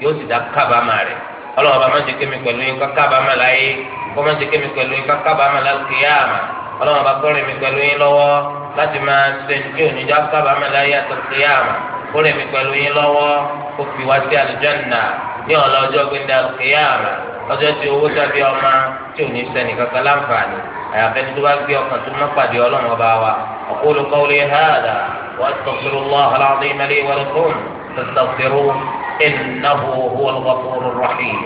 yóò sì dá kábàámà rẹ̀. Ọlọ́run bá má jẹ́ kémi pẹ̀lú yín ká kábàámà láyé, kó má jẹ́ kémi pẹ̀lú yín ká kábàámà lálùkìyámà. Ọlọ́run bá kọ́rin mi pẹ̀lú yín lọ́wọ́ láti máa ṣe ní oníjà kábàámà láyé àtàlùkìyámà. Kọ́rin mi pẹ̀lú yín lọ́wọ́ kó fi wá sí àlùjánnà ní ọ̀la ọjọ́ gbẹ̀ndẹ̀ àlùkìyámà, ọjọ́ tí owó tàbí ọmọ tí ò ní ṣẹ́ni kankan láǹfààní àyàfẹ́ ní tó bá gbé ọkàn tó má pàdé Ọlọ́run ọba wa. Aqulu qawli hadha wa astaghfirullaha al-azima li wa lakum fastaghfiruhu innahu huwal ghafurur rahim.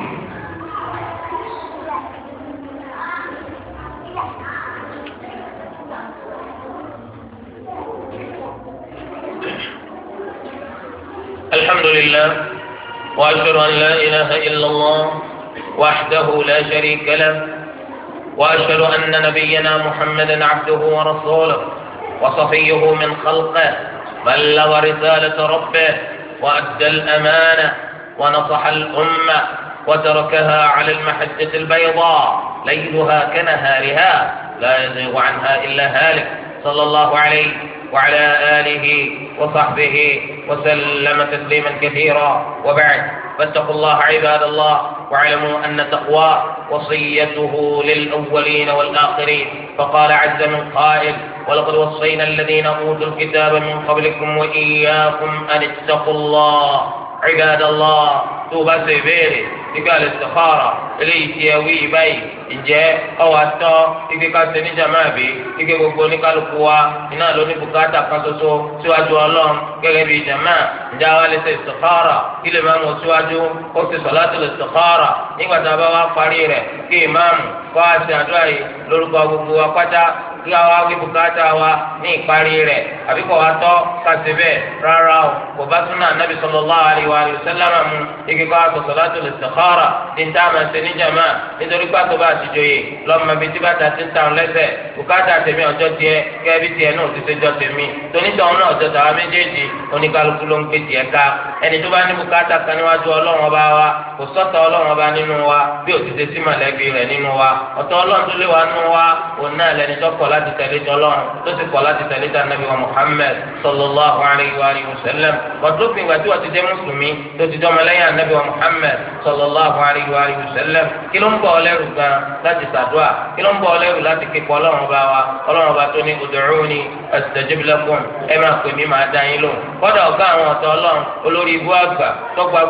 Alhamdulillah wa ashhadu an la ilaha illallah وحده لا شريك له وأشهد أن نبينا محمدا عبده ورسوله وصفيه من خلقه، بلغ رسالة ربه وأدى الأمانة ونصح الأمة وتركها على المحجة البيضاء ليلها كنهارها لا يزيغ عنها إلا هالك، صلى الله عليه وعلى آله وصحبه وسلم تسليما كثيرا. وبعد، فاتقوا الله عباد الله، واعلموا أن تقوى وصيته للأولين والآخرين، فقال عز من قائل: ولقد وصينا الذين أوتوا الكتاب من قبلكم وإياكم أن اتقوا الله. عباد الله، tó bá ṣe ìbéèrè nígbà al-istikhara eléyìí tí ẹ wí báyìí, ǹjẹ́ ọwọ́ atọ́ ike ká ṣe níjàmá àbí ike gbogbo oníkálukú wa iná ló ní bùkátà kan ṣoṣo síwájú Ọlọ́run gẹ́gẹ́ bíi jàmá, ǹjẹ́ àwa lè ṣe istikhara kí lè máa mú síwájú ó ti salatul istikhara nígbà tá a bá wá parí rẹ̀ kí ìmáàmù kọ́ àṣẹ àdúrà yìí lórúkọ gbogbo wa pátá kí a wá wí bùkátà wa ní ìparí rẹ̀ àbí kò wá tọ́ ká ṣe bẹ́ẹ̀? Rárá o, kò bá súnà Nabi sallallahu alaihi wa sallam mu ike kọ́ àtọ̀ salatul istikhara ní tá a máa ṣe ní jàmá, nítorí pé àtọ̀ bá ti joyè lọ́mọ bíi tí bàtà ti ń tàn lẹ́sẹ̀ bùkátà tèmi ọjọ́ tiẹ̀ kẹ́ bí tiẹ̀ náà ti ṣe jọ tèmi tonítọ̀ náà ọjọ́ tàwa méjèèjì oníkálukú ló ń gbé tiẹ̀ ká. Ẹni tó bá ní bùkátà kan níwájú Ọlọ́run ọba wa kò sọ́tọ̀ Ọlọ́run ọba nínú wa bí ó ti ṣe sí mọ̀lẹ́bí rẹ̀ nínú wa. Ọ̀tọ̀ Ọlọ́run tó lé wa nínú wa òun náà lẹni tó kọ̀ láti tẹ̀lé tọ́lọ́run tó sì kọ̀ láti tẹ̀lé ta Nabi wa Muhammad sallallahu alayhi wa sallam. Wàtúfin ìgbà tí wọ́n ti jẹ́ mùsùlùmí tó ti jọmọ lẹ́yìn Nabi wa Muhammad sallallahu alayhi wa sallam, kí ló ń bọ̀ ọlẹ́rù gan láti ṣàdúà? Kí ló ń bọ̀ ọlẹ́rù láti kíkọ́ Ọlọ́run ọba wa? Ọlọ́run ọba tó ní ud'uni astajib lakum, ẹ máa pè mí máa dá yín lóhùn. Kọ́dà ọ̀gá àwọn ọ̀tọ̀ Ọlọ́run olórí ibú àgbà tọ́gba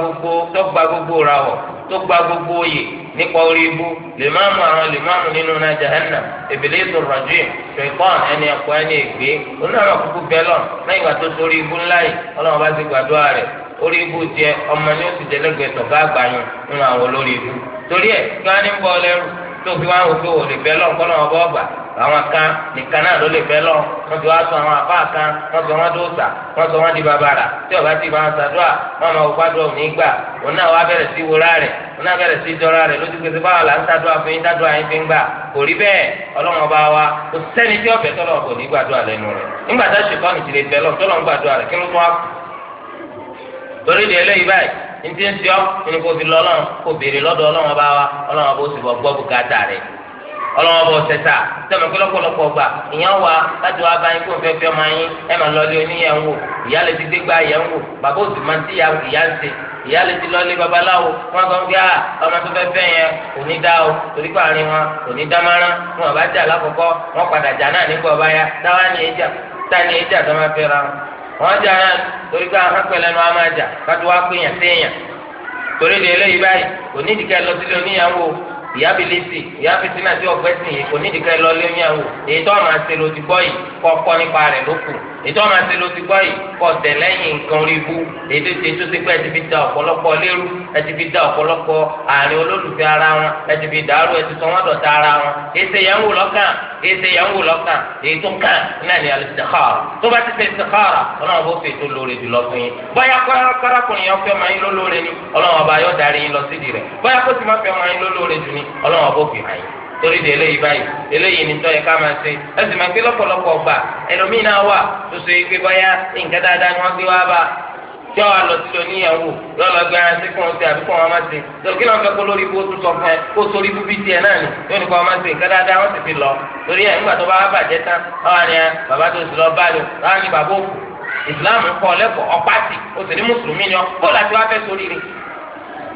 gbogbo rawọ̀ tó gba gbogbo oyè nípa orí ibú lèmáàmù àwọn lèmáàmù nínú náà jahannam Ibilisu rajim ṣèkọ́n ẹni ẹ̀kọ́ ẹni ègbé onímọ̀ kúkú bẹ́lọ̀ lẹ́yìn ìgbà tó torí ibú ńlá yìí Ọlọ́run bá ti gbàdúrà rẹ̀. Orí ibú tiẹ̀ ọmọ ni ó sì jẹlẹ́gbẹ̀ẹ́ tọ̀gá àgbà yín nínú àwọn olórí ibú. Torí ẹ̀ kí wọ́n á ní ń bọ́ lẹ́rù tó fi wá wò pé wò lè bẹ́lọ̀ kọ́ lọ́wọ́ bọ́ gbà. Àwọn kan nìkan náà ló lè fẹ́ lọ, wọ́n ti wá sọ àwọn àfa kan, wọ́n sọ wọ́n dóòtà, wọ́n sọ wọ́n di bàbàrà tí ọba ti bá wọn ṣàdúrà wọ́n máa wò gbàdúrà òní gbà. Òun náà wá bẹ̀rẹ̀ sí wúrà rẹ̀, òun náà bẹ̀rẹ̀ sí jọra rẹ̀ lójú pé báwa là ń ṣàdúrà fún yín ṣàdúrà yín fi ń gbà. Kò rí bẹ́ẹ̀. Ọlọ́run ọba wa kò sẹ́ni tí ọ̀fẹ́ tọ́lọ̀ kò ní gbàdúrà lẹ́nu rẹ̀. Nígbà tá ṣèkọ́ni ti lè bẹ́ lọ tọ́lọ̀ ń gbàdúrà rẹ̀ kí ló tún wá kù? Torí di eléyìí báyìí ntí ń sọ ní kò fi lọ Ọlọ́run kò béèrè lọ́dọ̀ Ọlọ́run ọba wa, Ọlọ́run ọba ó sì bọ̀ gbọ́ bùkátà rẹ̀. Ọlọ́wọ́ bọ̀ sẹ́sà sẹ́mi pé lọ́pọ̀lọpọ̀ gbà ìyẹn wà láti wá bá yín kó fẹ́ fẹ́ ọmọ yín ẹ máa lọlé oníyẹn wò, ìyá lè ti gbégbá yẹn wò, bàbá òsì máa ti ìyá ń ṣe, ìyá lè ti lọlé babaláwo wọn sọ pé ọmọ tó fẹ́ fẹ́ yẹn kò ní dá o, torí pé àárín wọn kò ní dá márán, wọn bá jà lákòókò wọn padà jà náà nígbà ọba ya táwa ní ìjà táwa ní ìjà tó máa fẹ́ ra wọn jà náà torí pé àwọn pẹ̀lẹ́ nu wọn máa jà kátó wá pé yàn séèyàn. Torí de eléyìí báyìí kò ní ìdíkẹ́ lọ sílé oníyàwó ìyá bilisi ìyá fitina tí ọgbẹ́ sìn yìí kò ní ìdíkẹ́ lọ lé oníyàwó èyí tó máa ṣe ló ti gbọ́ yìí kọ́kọ́ nípa rẹ̀ ló kù. Ètò ọmọ àti ló ti gbọ́ yìí kọ́ tẹ̀ lẹ́yìn nǹkan orí ibú ètò ètò ti pẹ́ ẹ ti fi da ọ̀pọ̀lọpọ̀ lérú, ẹ ti fi da ọ̀pọ̀lọpọ̀ àárín olólùfẹ́ ara wọn, ẹ ti fi dàrú, ẹ ti sọ wọ́n dọ̀tá ara wọn. Èsè yẹn ń wò lọ́kàn, èsè yẹn ń wò lọ́kàn, èyí tó kàn náà ní al-istikhara. Tó bá ti ṣe istikhara, Ọlọ́run bó fi ètò lóore jùlọ fún yín. Bóyá kárakùnrin yẹn fẹ́ ọmọ yín lólóore ni, Ọlọ́run ọba yóò darí yín lọ sídìí rẹ̀. Bóyá kó sì má fẹ́ ọmọ yín lólóore jù ni, Ọlọ́run ọba ó fi hàn yín. Torí de eléyìí báyìí, eléyìí ni tọ́yẹ ká máa ṣe. Ẹ sì máa gbé lọ́pọ̀lọpọ̀ ọgbà ẹlòmíín náà wà tó ṣe pé bóyá nǹkan dáadáa ni wọ́n gbé wá bá tí wọ́n lọ sí oníyàwó yọ lọ gbé ara sí kí wọ́n ṣe àbí kí wọ́n má ṣe. Torí kí wọ́n fẹ́ kó lórí ibú ó tún sọ fún ẹ kó sórí ibú bí tiẹ̀ náà ni yóò ní kó wọ́n má ṣe nǹkan dáadáa wọ́n sì fi lọ. Torí ẹ̀ nígbà tó bá wá bàjẹ́ tán, wọ́n á ní bàbá tó sì lọ bá lò, wọ́n á ní bàbá òkú. Ìsìláàmù kọ́ lẹ́kọ̀ọ́ ọ̀pá-tì, ó sì ní mùsùlùmí ni ọ́, kó láti wá fẹ́ sórí rẹ̀,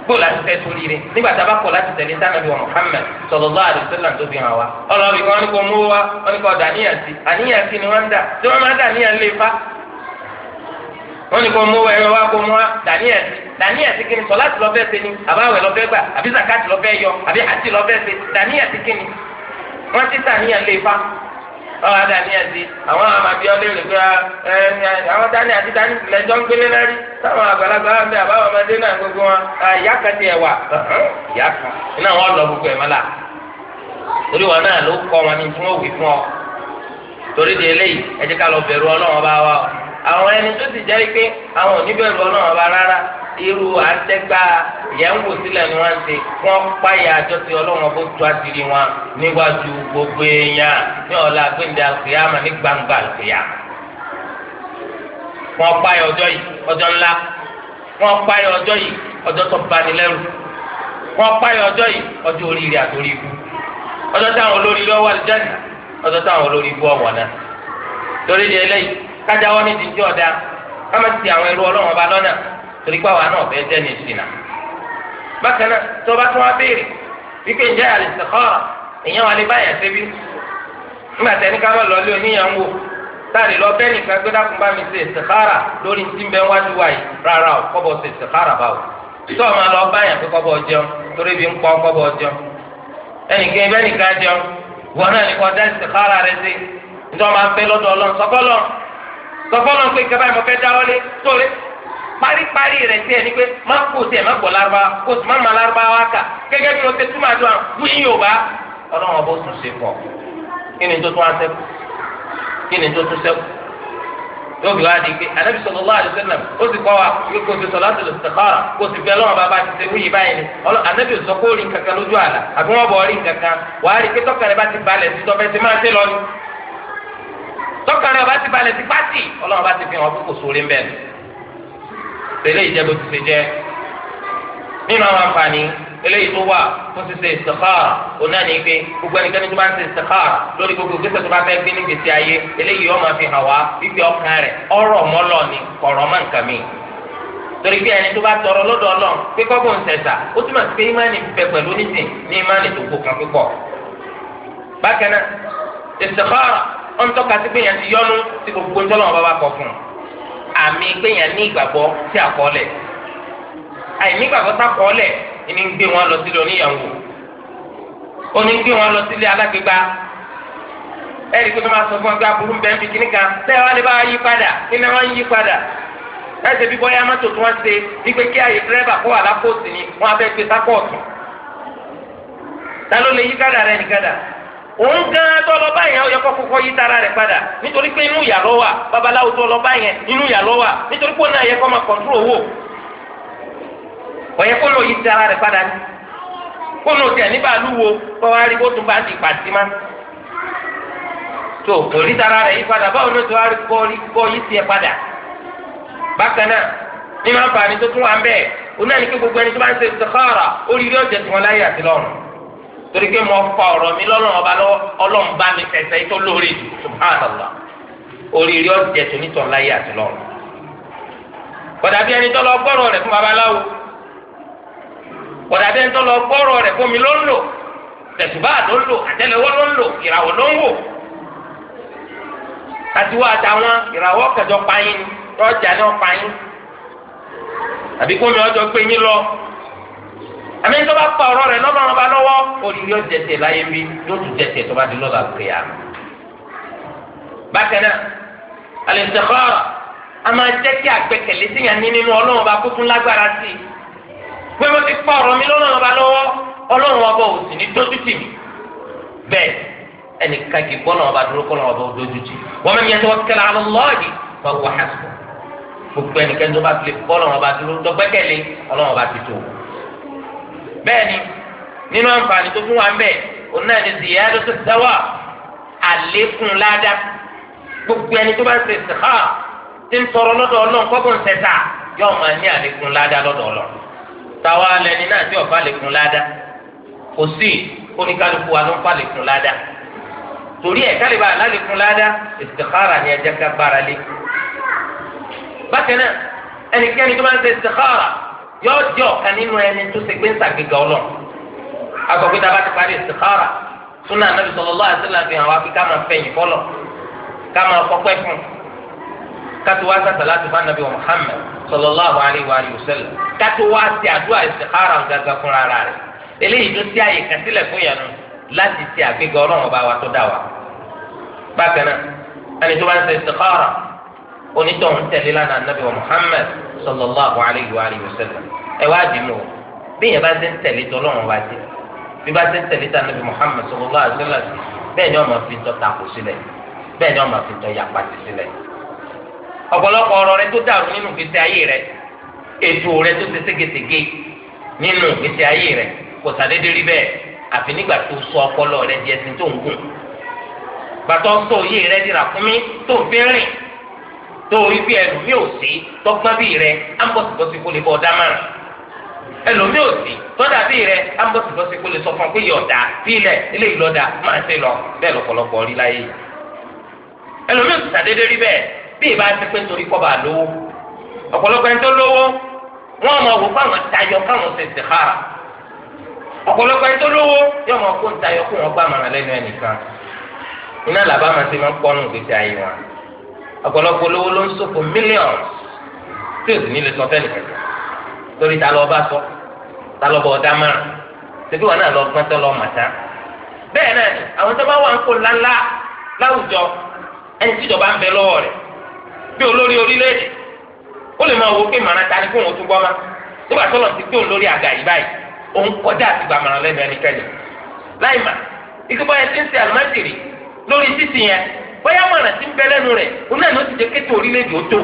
bóòlù àti fẹ́ sórí rẹ̀ nígbà tá a bá kọ̀ láti tẹ̀lé sànàbí wa Muhammad sallallahu alaihi wasallam tó fi hàn wá. Ọlọ́ọ̀bì kan wọ́n ní kó mú wa, wọ́n ní kó dàníyàn sí, àníyàn sí ni wọ́n ń dà, tí wọ́n máa dàníyàn lé fa. Wọ́n ní kó mú wa ẹ̀rọ wa kó mú wa dàníyàn sí, dàníyàn sí kíni, sọláàtì ló fẹ́ ṣe ni, àbáwẹ̀ ló fẹ́ gbà, àbí zakati ló fẹ́ yọ, àbí hajj ló fẹ́ ṣe, dàníyàn sí kíni. Wọ́n ti dàníyàn lé fa. Ọ̀hún dàníyàn sí, àwọn àmàbí ọlẹ́rìí pé àwọn dání àti dání lẹ́jọ́ ń gbélé náà rí, táwọn àgbàlagbà ń bẹ àbáwọn ọmọdé náà gbogbo wọn, ìyá kan ti ẹ̀ wà, ìyá kan iná wọn lọ gbogbo ẹ̀ mọ́lá. Torí wọn náà ló kọ́ wọn ní tí wọ́n wí fún ọ. Torí di eléyìí, ẹ jẹ́ ká lọ bẹ̀rù Ọlọ́run bá wa o. Àwọn ẹni tó sì jẹ́ pé àwọn ò ní bẹ̀rù Ọlọ́run bá rárá, irú àtẹ́gbà yẹn ń wò sílẹ̀ ni wọ́n ń ṣe, wọ́n páyà àjọ tí Ọlọ́run bó tó àṣírí wọn níwájú gbogbo èèyàn ní ọ̀la gbẹ̀ndẹ̀ àlùkìyàmà ní gbangba àlùkìyàmà. Wọ́n páyà ọjọ́ yìí, ọjọ́ ńlá. Wọ́n páyà ọjọ́ yìí, ọjọ́ tó bani lẹ́rù. Wọ́n páyà ọjọ́ yìí, ọjọ́ oríire àtòrí ikú. Ọjọ́ táwọn olóríire ọwọ́ àlùjánnà, ọjọ́ táwọn olórí ikú ọ̀wọ̀ náà. Torí di eléyìí, kájáwọ́ ní ti ọ̀dà, ká má ti àwọn ẹrú Ọlọ́run ọba lọ́nà, torí pé àwa náà fẹ́ jẹ́ ní ìsìnà. Bákan náà, tó bá tún wá béèrè wípé ǹjẹ́ al-istikhara èèyàn wà lè báyà sébi nígbà tí ẹni ká má lọ lé oníyàwó táàrí lọ bẹ́ẹ̀ nìkan gbé dákun bá mi ṣe istikhara lórí ti ń bẹ wájú wa yìí, rárá o, kọ́bọ̀ ṣe istikhara báwo. Tó o máa lọ báyà pé kọ́bọ̀ jẹun torí bí ń pọ́ kọ́bọ̀ jẹun, ẹnìkan bẹ́ẹ̀ nìkan jẹun, wọn náà nìkan dá istikhara rẹ sí, nítorí wọn máa ń fẹ́ lọ́dọ̀ Ọlọ́run sọfọ́lọ́ sọfọ́lọ́ pé kẹfà ìmọ̀ fẹ́ dáwọ́lé sórí paripari rẹ tiẹ ni pé má kó tiẹ má gbọ́ Lárúbáwá kó sì má ma Lárúbáwá kà gẹ́gẹ́ bí o ṣe túmọ̀ àdúrà wí Yorùbá, Ọlọ́run ọba ó tún ṣe fọ. Kí ni tó tún wá ṣẹ́kù? Kí ni tó tún ṣẹ́kù? Yóò fi wá di pé Ànábì sallallahu alaihi wasallam ó sì kọ́ wa pé kò sí salatul istikhara kò sì fẹ́ Ọlọ́run bàbá ti ṣe wíyì báyìí ni. Ànábì sọ kó rí nǹkankan lójú àlà àbí wọ́n bọ̀ rí nǹkankan, wàá rí pé tọ́kàrẹ́ bá ti balẹ̀ sí tọ́fẹ́ ti máa ṣe lọ ni. Tọ́kàrẹ́ bá ti balẹ̀ sí pátì, Ọlọ́run bá ti fi hàn kókò sórí ń bẹ̀rẹ̀. Eléyìí jẹ́ bó ti ṣe jẹ́. Nínú àwọn àǹfààní eléyìí tó wà fún ṣíṣe istikhara, òun náà ní pé gbogbo ẹnikẹ́ni tó bá ń ṣe istikhara lórí gbogbo ìgbésẹ̀ tó bá fẹ́ gbé nígbèsí ayé, eléyìí yóò máa fi hàn wá wípé ọkàn rẹ̀ ọ̀rọ̀ mọ́lọ̀ ni kọ̀rọ̀ mọ́ nǹkan mi. Torí pé ẹni tó bá tọrọ lọ́dọ̀ Ọlọ́run pé kọ́bọ̀ ń sẹ̀sà, ó túmọ̀ sí pé ìmánì bẹ pẹ̀lú onísìn ní ìmánì tó gbókan púpọ̀. Bákan náà, istikhara ó ń tọ́ka sí pé yẹn ti yọnu sí gbogbo ńtọ́lọ́wọ́n bá bá kọ fún un, àmì gbẹ̀yàn ní ìgbàgbọ́ sí àkọọ́lẹ̀. Àìní ìgbàgbọ́ sàkọọ́lẹ̀ ní ń gbé wọn lọ sílé oníyàwó, ó ní ń gbé wọn lọ sílé alágbègbà. Ẹ̀rí pé tó máa sọ fún ọ pé aburú ń bẹ ń fi kíní kan tẹ́ wá lè bá yí padà, kí ni wọ́n ń yí padà? Ẹsẹ̀ bí bọ́yá mọ́tò tí wọ́n ṣe wípé kí àyè dírẹ́bà kó wà lápòsì ni wọ́n á fẹ́ gbé sápọ̀tù. Ta ló lè yí kádà rẹ̀ nìkádà? Òun gan tó lọ bá yẹn ó yẹ kó kọ́kọ́ yí tara rẹ̀ padà, nítorí pé inú ìyà ló wà. Babaláwo tó lọ bá yẹn inú ìyà ló wà, nítorí pé òun náà yẹ kó máa kọ̀ǹtúrò owó. Ó yẹ kó lọ yí tara rẹ̀ padà ní kó lọ tẹ̀ ní bàálù wo kó wá rí kó tún bá ti pàtí má. Tó kò rí tara rẹ̀ yí padà, báwo ló ti wá rí kó yí tiẹ̀ padà? Bákan náà, nínú àǹfààní tó tún wà ń bẹ̀, òun náà ní kí gbogbo ẹni tó bá ń ṣe istikhara oríire ọ̀jẹ̀ tí wọ́n láyé àti lọ́run. Torí pé mo fa ọ̀rọ̀ mi lọ́lọ́run ọba lọ́wọ́, Ọlọ́run bá mi fẹsẹ̀ tó lóore jù, subhanallah. Oríire ọ̀jẹ̀ tó nítọ̀ láyé àti lọ́run. Kódà bí ẹni tó lọ gbọ́rọ̀ rẹ̀ fún babaláwo, kódà bí ẹni tó lọ gbọ́rọ̀ rẹ̀ fún mi ló ń lò, tẹ̀sùbá ló ń lò, àtẹ́lẹwọ́ ló ń lò, ìràwọ̀ ló ń wò. Àtiwọ́ àtàwọn ìràwọ̀ kẹjọ payín ni, ọjà ni ọpayín, àbí kó mi ọjọ́ gbé yín lọ. Àmì tó bá pa ọ̀rọ̀ rẹ̀ lọ́nà ọba lọ́wọ́, oríire ọ̀jẹ̀ tẹ̀ láyé bí yóò tún jẹ tẹ̀ tó bá di lọ́la kéya. Bákan náà, Al-istikhara a máa jẹ́ kí àgbẹ́kẹ̀lé síyàn ní nínú Ọlọ́run ọba kó tún lágbára sí i. Pé mo ti pa ọ̀rọ̀ mi lọ́lọ́run ọba lọ́wọ́, Ọlọ́run ọba ò sì ní dójú tì mí. Bẹ́ẹ̀ ẹnìkan kì í bọ́ lọ́wọ́ ọba dúró kọ́ lọ́wọ́ ọba ò dójú tì. Wa man yatawakkal ala Allahi fa huwa hasbuh. Gbogbo ẹnikẹ́ni tó bá fi lè bọ́ lọ́wọ́ ọba dúró dọ́gbẹ́kẹ̀lé Ọlọ́run ọba ti tó. Bẹ́ẹ̀ ni nínú àǹfààní tó tún wà ń bẹ̀ òun náà ni ziyadatu thawab, àlékún ládàá. Gbogbo ẹni tó bá ń ṣe istikhara tí ń tọrọ lọ́dọ̀ Ọlọ́run kọ́kọ́ ń sẹ́sà yóò máa ní àlékún ládàá lọ́dọ̀ Ọlọ́run. Táwa lẹni náà tí ọ̀fà lékún ládàá kò sí, oníkálukú wa ló ń fà lékún ládàá. Torí ẹ̀ kálíbà lálékún ládàá, istikhara ni ẹ jẹ́ ká gbára lé. Bákan náà ẹnikẹ́ni tó bá ń ṣe istikhara yóò jẹ́ ọ̀kan nínú ẹni tó ṣe gbé ń ṣàgbéga Ọlọ́run. Agbọ̀gbé tá a bá ti parí istikhara, súnà Ànábì sallallahu alaihi wasallam fi hàn wá pé ká máa fẹ̀yìn fọlọ̀, ká máa fọpẹ́ fún, kátó wá sàṣàlátù fún Ànábì wa Muhammad sallallahu alaihi wa alihi wasallam, kátó wá sí àdúrà istikhara gàgà fúnra rẹ̀. Eléyìí tó sí àyè kan sílẹ̀ fún yànnú láti ṣe àgbéga Ọlọ́run ọba wa tó dá wa. Bákan náà ẹni tó bá ń ṣe istikhara onítọ̀hún tẹ̀lé lánàá Ànábì wa Muhammad sallallahu alaihi wa alihi wasallam. Ẹ wá dì mú o, bí yẹn bá ṣe ń tẹ̀lé tọ́lọ́run ọba sí, bí bá ṣe ń tẹ̀lé tà Ànábì Muhammad sallallahu alaihi wasallam sí, bẹ́ẹ̀ ni wọ́n máa fi tọ́ takò sílẹ̀, bẹ́ẹ̀ ni wọ́n máa fi tọ́ yapa sí sílẹ̀. Ọ̀pọ̀lọpọ̀ ọ̀rọ̀ rẹ tó dàrú nínú ìgbésí ayé rẹ, ètò rẹ tó ṣe ségesège nínú ìgbésí ayé rẹ kò sàdédé rí bẹ́ẹ̀, àfi nígbà tó sọ ọpọlọ rẹ di ẹṣin tó ń gùn, gbàtọ́ sọ òye rẹ di ràkúnmí tó ń fi rìn, tó rí bí ẹlòmíì ò sí tọgbọ́n bí rẹ á ń bọ̀sibọ́sí kó lè bọ́ ọ̀dá márùn, ẹlòmíì ò sí tọ́dà bí rẹ á ń bọ̀sibọ́sí kó lè sọ fún ọ pé yọ̀ọ̀dà fílẹ̀ eléyìí lọ́dà máa ṣe lọ. Bẹ́ẹ̀ lọ́pọ̀lọpọ̀ rí láyé yìí. Ẹlòmíì ò sì sàdédé rí bẹ́ẹ̀ bí ìbá ti pé torí kọ́ bá lówó. Ọ̀pọ̀lọpọ̀ ẹni tó lówó wọ́n máa wò fáwọn tayọ káwọn ṣe istikhara. Ọ̀pọ̀lọpọ̀ ẹni tó lówó yóò máa kó tayọ kó wọn gbà màrà lẹ́nu ẹnìkan. Iná làbá máa ṣe máa ń pọ́nù gbèsè ayé wọn. Ọ̀pọ̀lọpọ̀ olówó ló ń ṣòfò millions tí ò sì ní lè sọ fẹ́ni kankan. Torí ta lọ bá sọ, ta lọ bọ ọ̀dá márùn, ṣebí wọn náà lọ gbọ́n tó lọ màtá. Bẹ́ẹ̀ náà ni àwọn tó bá wà ń kó ńláńlá láwùjọ, ẹni tíjọba ń bẹ lọ́wọ́ rẹ̀ bí olórí orílẹ̀-èdè, ó lè máa wo pé màrà ta ni kó òun tún gbọ́ ma. Nígbà tó lọ sí pé òun lórí àga yìí báyìí, òun kọjá àti gbà màrà lẹ́nu ẹnikẹ́ni. Láì mà, ikú báyẹn ti ń ṣe àlùmájìrì lórí títì yẹn, bóyá màrà ti ń bẹ lẹ́nu rẹ̀, òun náà ló ti jẹ́ kéte orílẹ̀-èdè ó tó.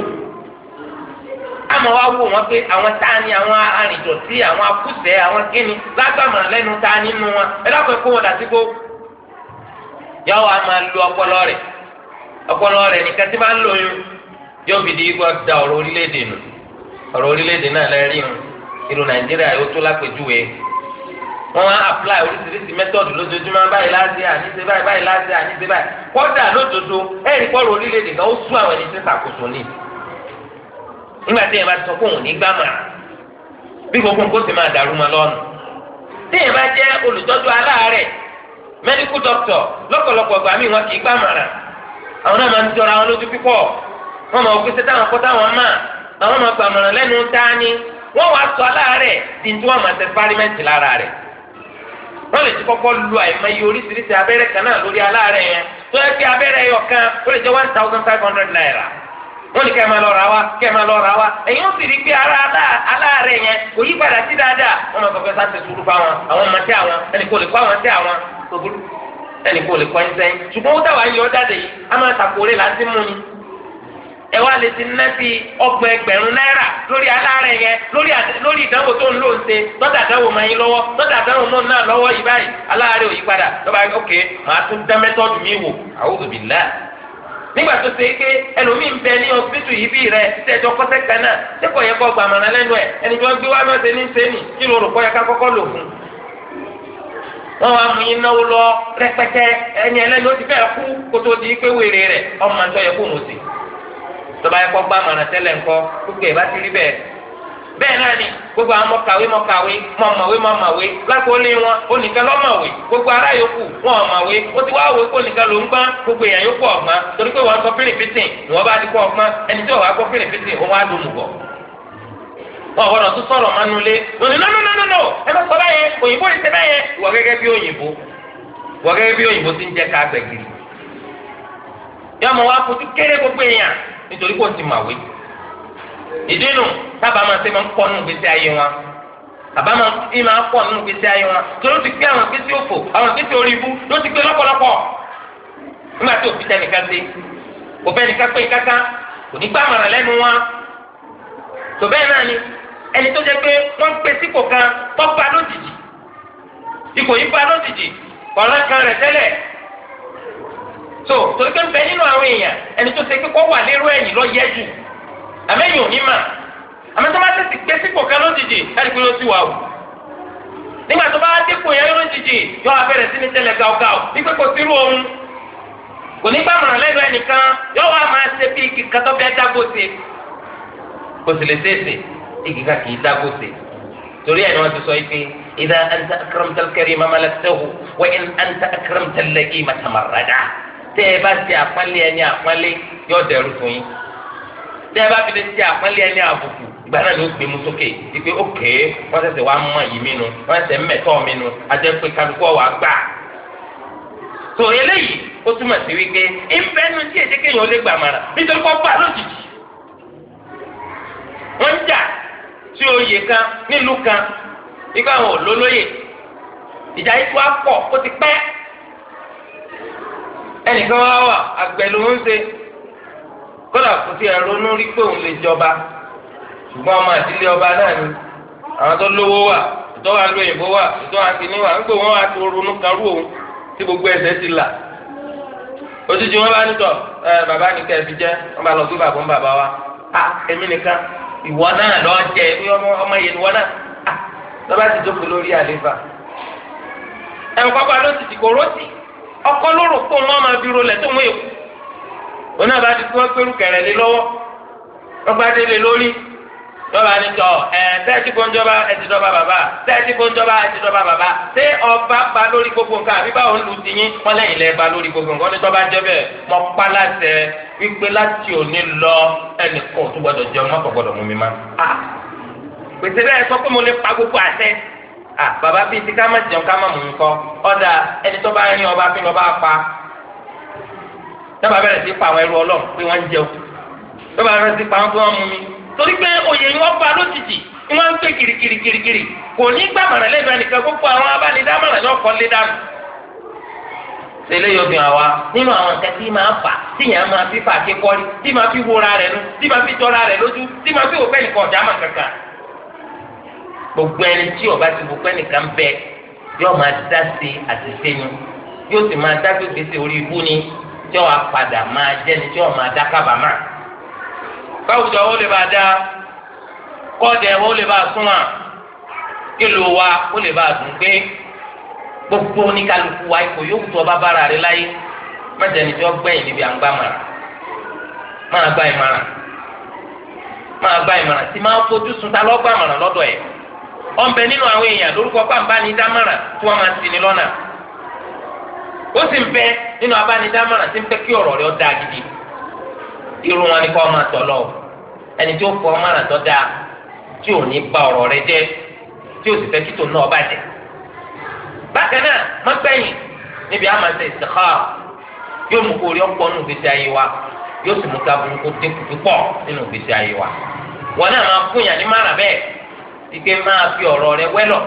Àmọ́ wá wò wọ́n pé àwọn tani, àwọn arìndọ̀tí, àwọn akúṣẹ̀, àwọn kíni lágbàmọ̀ràn lẹ́nu ta nínú wọn, ẹ dákun kó wọn dà sí kó. Yọ wá máa lu ọpọlọ rẹ̀, ọpọlọ rẹ̀ nìkan tí máa ń lóyún yóò fi di igbó da ọ̀rọ̀ orílẹ̀-èdè nù. Ọ̀rọ̀ orílẹ̀-èdè náà lẹ́rìí nù. Irú Nàìjíríà yóò tó lápèjúwe. Wọ́n á apply oríṣiríṣi mẹ́tọ́ọ̀dù lójoojúmọ́, báyìí láti àníṣe báyìí, báyìí láti àníṣe báyìí. Kọ́dà lódodo ẹ̀rí kọ́rọ̀ orílẹ̀-èdè kan ó sún àwọn ẹni tí ń ṣàkóso ní. Nígbà tí èèyàn bá sọ pé òun ní gbàmà, bí gbogbo nǹkó sì máa dàrú ma lọ́nu. Tí èèyàn bá jẹ́ olùtọ́jú aláàárẹ̀, medical doctor, lọ́pọ̀lọpọ̀ ìgbà míì wọn kì í gbàmàrà. Àwọn náà máa ń jọra wọn lójú pípọ̀. Wọ́n máa wò pé táwọn kọ́ táwọn mà, àwọn máa gbàmọ̀ràn lẹ́nu tání. Wọ́n wàá sọ aláàárẹ̀ di tí wọ́n máa ṣe fárímẹ́ǹtì lára rẹ̀. Wọ́n lè ti kọ́kọ́ lu àìmọye oríṣiríṣi abẹ́rẹ́ kan náà lórí aláàárẹ̀ yẹn, tó yẹ kí abẹ́rẹ́ ẹyọ kan ó lè jẹ́ 1,500 naira. Wọ́n ní kẹ́ ẹ máa lọ ra wá, kẹ́ ẹ máa lọ ra wá. Ẹ̀yin ó sì rí pé ara aláàárẹ̀ yẹn kò yí padà sí dáadáa. Wọ́n máa sọ pé sáà ti sùúrù fáwọn, àwọn ọmọ tí àwọn, ẹnì kò lè kọ́ àwọn tí àwọn, ẹnì kò lè kọ́ ẹ̀ sẹ́yìn. Ṣùgbọ́n ó dáwà yọ jáde yìí, a máa tàkórè láti mú ni. Ẹ wá lè ti ná bí 30,000 náírà lórí aláàárẹ̀ yẹn, lórí ìdánwò tó ń lò ń ṣe, tọ́jà àdánwò máa yín lọ́wọ́, tọ́jà àdánwò mọ́ náà lọ́wọ́ yìí báyìí, aláàárẹ̀ ò yí padà. Lọ́ba ok, màá tún dá mẹ́tọ́ọ̀dù mi wò, a'udhu billah. Nígbà tó ṣe pé ẹlòmíì ń bẹ ní ọsibítù yìí bí rẹ tẹjọ kọsẹ̀ kan náà, ṣé kò yẹ kó gbàmọ̀ràn lẹ́nu ẹ̀? Ẹni tí wọ́n gbé wá mẹ́sẹ̀ ní sẹ́ni, kí ló rò kọ́ yẹ ká kọ́kọ́ lò fún? Wọ́n wá mú yín náwó lọ rẹpẹtẹ, ẹni ẹlẹ́ni ó ti fẹ́ kú kó tó di pé wèrè rẹ̀ ọmọ àti ọyẹ kó mọ̀ sí. Tọ́ba yẹ kó gbàmọ̀ràn tẹ́lẹ̀ ńkọ́, gbogbo ẹ̀ bá ti rí bẹ́ẹ̀. Bẹ́ẹ̀ náà ni gbogbo àwọn mọ̀kàwé mọ̀kàwé mọ̀mọ̀wé mọ̀mọ̀wé lákòólé wọn onìkan lọ́mọ̀wé, gbogbo ará yòókù wọn ọ̀mọ̀wé. Ó ti wá wò ó nìkan ló ń gbọ́n, gbogbo èèyàn yòókù ọ̀gbọ́n, torí pé wọ́n sọ fìrìfìtìn ni wọ́n bá ti kọ́ ọ̀gbọ́n, ẹni tí wọ́n wá kọ́ fìrìfìtìn òun á dùn mùgọ̀. Wọn gbọ́dọ̀ tún sọ̀rọ̀ manulé lónìí, no no no no no, ẹ má sọ báyẹn, òyìnbó yìí ṣe báyẹn. Ìwọ gẹ́gẹ́ bí òyìnbó, ìwọ gẹ́gẹ́ bí òyìnbó ti ń jẹ́ ká gbẹ̀gìrì. Yọmọ wa fojú kéré gbogbo èèyàn. nítorí kò ti màwé. Ìdínú sábà máa ṣe máa ń pọ̀ nínú gbèsè ayé wọn, àbá máa ń pọ̀ nínú gbèsè ayé wọn, tó ló ti gbé àwọn gbèsè òfò, àwọn gbèsè orí ibú ló ti gbé lọ́pọ̀lọpọ̀. Nígbà tí òfin tẹnìkan ṣe, òfin ẹnìkan pé kankan kò ní gbàmọ̀ràn lẹ́nu wọn. Tó bẹ́ẹ̀ náà ni ẹni tó jẹ́ pé wọ́n ń pè sípò kan tó bá lójijì, ipò yìí bá lójijì, ọ̀rọ̀ kan rẹ̀ tẹ́lẹ̀. So torí pé ń bẹ nínú àwọn èèyàn ẹni tó ṣe pé kó wà lérò ẹ̀yìn lọ yẹ jù, àmẹ́yìn ò ní mà. Àmọ́ tó bá tẹ̀sí pé sípò kan lójijì, ẹni pé ó sì wà o. Nígbà tó bá dépò yẹn lójijì, yóò abẹ́rẹ́ sí ní tẹ́lẹ̀ gáúgáú wípé kò sírú òun, kò ní gbàmọ̀ràn lẹ́nu ẹnìkan, yóò wá máa ṣe bí igi kan tó fẹ́ dágbó ṣe. Kò sì lè ṣeéṣe, igi kan kì í dágbó ṣe. Torí ẹ̀ ni wọ́n ti sọ yìí pé idha anta akramta al-karima malaktahu wa in anta akramta al-la'ima tamarrada. Tẹ́ ẹ bá ṣe àpọ́nlé ẹni àpọ́nlé, yóò dẹrú fún yín. Tẹ́ ẹ bá fi lè ṣe àpọ́nlé ẹni àbùkù, ìgbà náà ló gbé mu sókè wípé ókè wọ́n ṣẹ̀ṣẹ̀ wá mọ̀ yìí mí nu, wọ́n ṣẹ̀ṣẹ̀ mẹ̀tọ́ mi nu, àjẹ́ pé kálukú wà gbà. Tó eléyìí ó túmọ̀ sí wípé ìbẹ́nu tí èdè kéèyàn lè gbà màrà nítorí kó bá lójijì. Wọ́n ń jà sí oyè kan nílùú kan, ikú àwọn olólóyè, ìjà yìí tó wá pọ̀ ó ti pẹ́. Ẹnìkan wá wà àgbẹ̀ ló ń ṣe, kódà kò sí ẹ̀rọ rí pé òun lè jọba, ṣùgbọ́n ọmọ àdílé ọba náà ni. Àwọn tó lówó wà, ìtọ́ wà lóyìnbó wà, ìtọ́ wà kìíní wà, nígbà wọn wà tó ronú kan rú òun tí gbogbo ẹsẹ̀ ti là. Òjijì wọn bá nítọ ẹ bàbá nìkan ẹbí jẹ, wọn bá lọ gbé bàbá ń bàbá wa. A èmi nìkan, ìwọ náà lọ jẹ ọmọ yẹn ìwọ náà. A lọba ti jókòó lórí àlefa. Ẹnìkọ́kọ́ ló ti ti kò rótì, ọkọ lóró kó wọn máa fi rolẹ̀ tó mú èkó. Òun náà bá ti kú wọn gbérù kẹrẹ lé lọ́wọ́, wọn gbá délé lórí. Lọ́ba ní tọ́ ẹ tẹ́tí kóńjọba ẹ ti dọ́ba bàbá, tẹ́tí kóńjọba ẹ ti dọ́ba bàbá. Ṣé ọba ba lórí gbogbo nǹkan àbí báwo ń lu ti yín? Wọ́n lẹ́yìn lẹ́ ba lórí gbogbo nǹkan. Wọ́n ní tọ́ba jẹ́ bẹ́ẹ̀, mọ pa láṣẹ wípé láti òní lọ ẹnìkan ò tún gbọdọ̀ jẹun, mọ́ kò gbọdọ̀ mú mi má. A pèsè bẹ́ẹ̀ sọ pé mo lè pa gbogbo àṣẹ. A bàbá bíi ti ká má jẹun ká má mú mi kọ́. Ọ̀dà ẹni tó bá rin ọba fi lọ́ba pa. Tọ́ba bẹ̀rẹ̀ sí pa àwọn ẹrú Ọlọ́run pé wọ́n ń jẹun. Tọ́ba bẹ̀rẹ̀ sí pa àwọn pé wọ́n mú mi. Torí pé oyè yìí wọ́n bá lójijì, wọ́n ń gbé kirikirikirikiri, kò ní gbàmọ̀ràn lẹ́nu ẹnìkan, gbogbo àwọn abánidámọ̀ràn ní ọkọ̀ lé dànù. Ṣẹlẹ̀ yóò fi hàn wá nínú àwọn nǹkan tí máa fà tíyàn máa fi fà kékọ́rí, tí máa fi wúra rẹ̀ nu, tí máa fi jọra rẹ̀ lójú, tí máa fi òpẹ́ nìkan ọ̀dà máa kankan. Gbogbo ẹni tí ó bá ti wò pé nìkan bẹ yóò máa dá sí àṣìṣe ni, yóò sì máa dá gbèsè orí ibú ni, tí ó wá padà máa jẹ́ni tí ó máa dá kábàámà. Káwùjọ wo lè bá dá, kọ́ọ̀dẹ̀ wo lè bá súnmọ́, kílò wa ó lè bá dùn gbé. Gbogbo oníkálukú wa ipò yóò tó ọba bára rẹ láyé, májèlé tí wọ́n gbẹ̀yìn níbi à ń gbà màrà. Máa gbà ìmàrà, máa gbà ìmàrà tí máa fojú sun ta lọ́gbà màrà lọ́dọ̀ ẹ̀. Ọ̀nbẹ nínú àwọn èèyàn lórúkọ pàǹbánidámàrà tí wọ́n máa ń ṣini lọ́nà. Ó sì ń bẹ nínú abánidámàrà tí ń fẹ́ kí ọ̀rọ̀ rẹ̀ ó dáa gidi. Irú wọn ni kọ́ máa tọ̀ lọ. Ẹni tí ó fọ ọmọ àtọ́ dáa, tí ò ní ba ọ̀rọ̀ rẹ̀ jẹ́, tí ò sì fẹ́ kí tòun náà bàjẹ́. Bákan náà, má gbẹ̀yìn níbi àmà ṣe istikhara, yóò mú kó rí ọ̀pọ̀ nínú ìgbésí ayé wa, yóò sì mú ká burúkú dínkù púpọ̀ nínú ìgbésí ayé wa. Wọn náà máa fún yàn ní márà bẹ́ẹ̀, ike máa fi ọ̀rọ̀ rẹ̀ wẹ́lọ̀,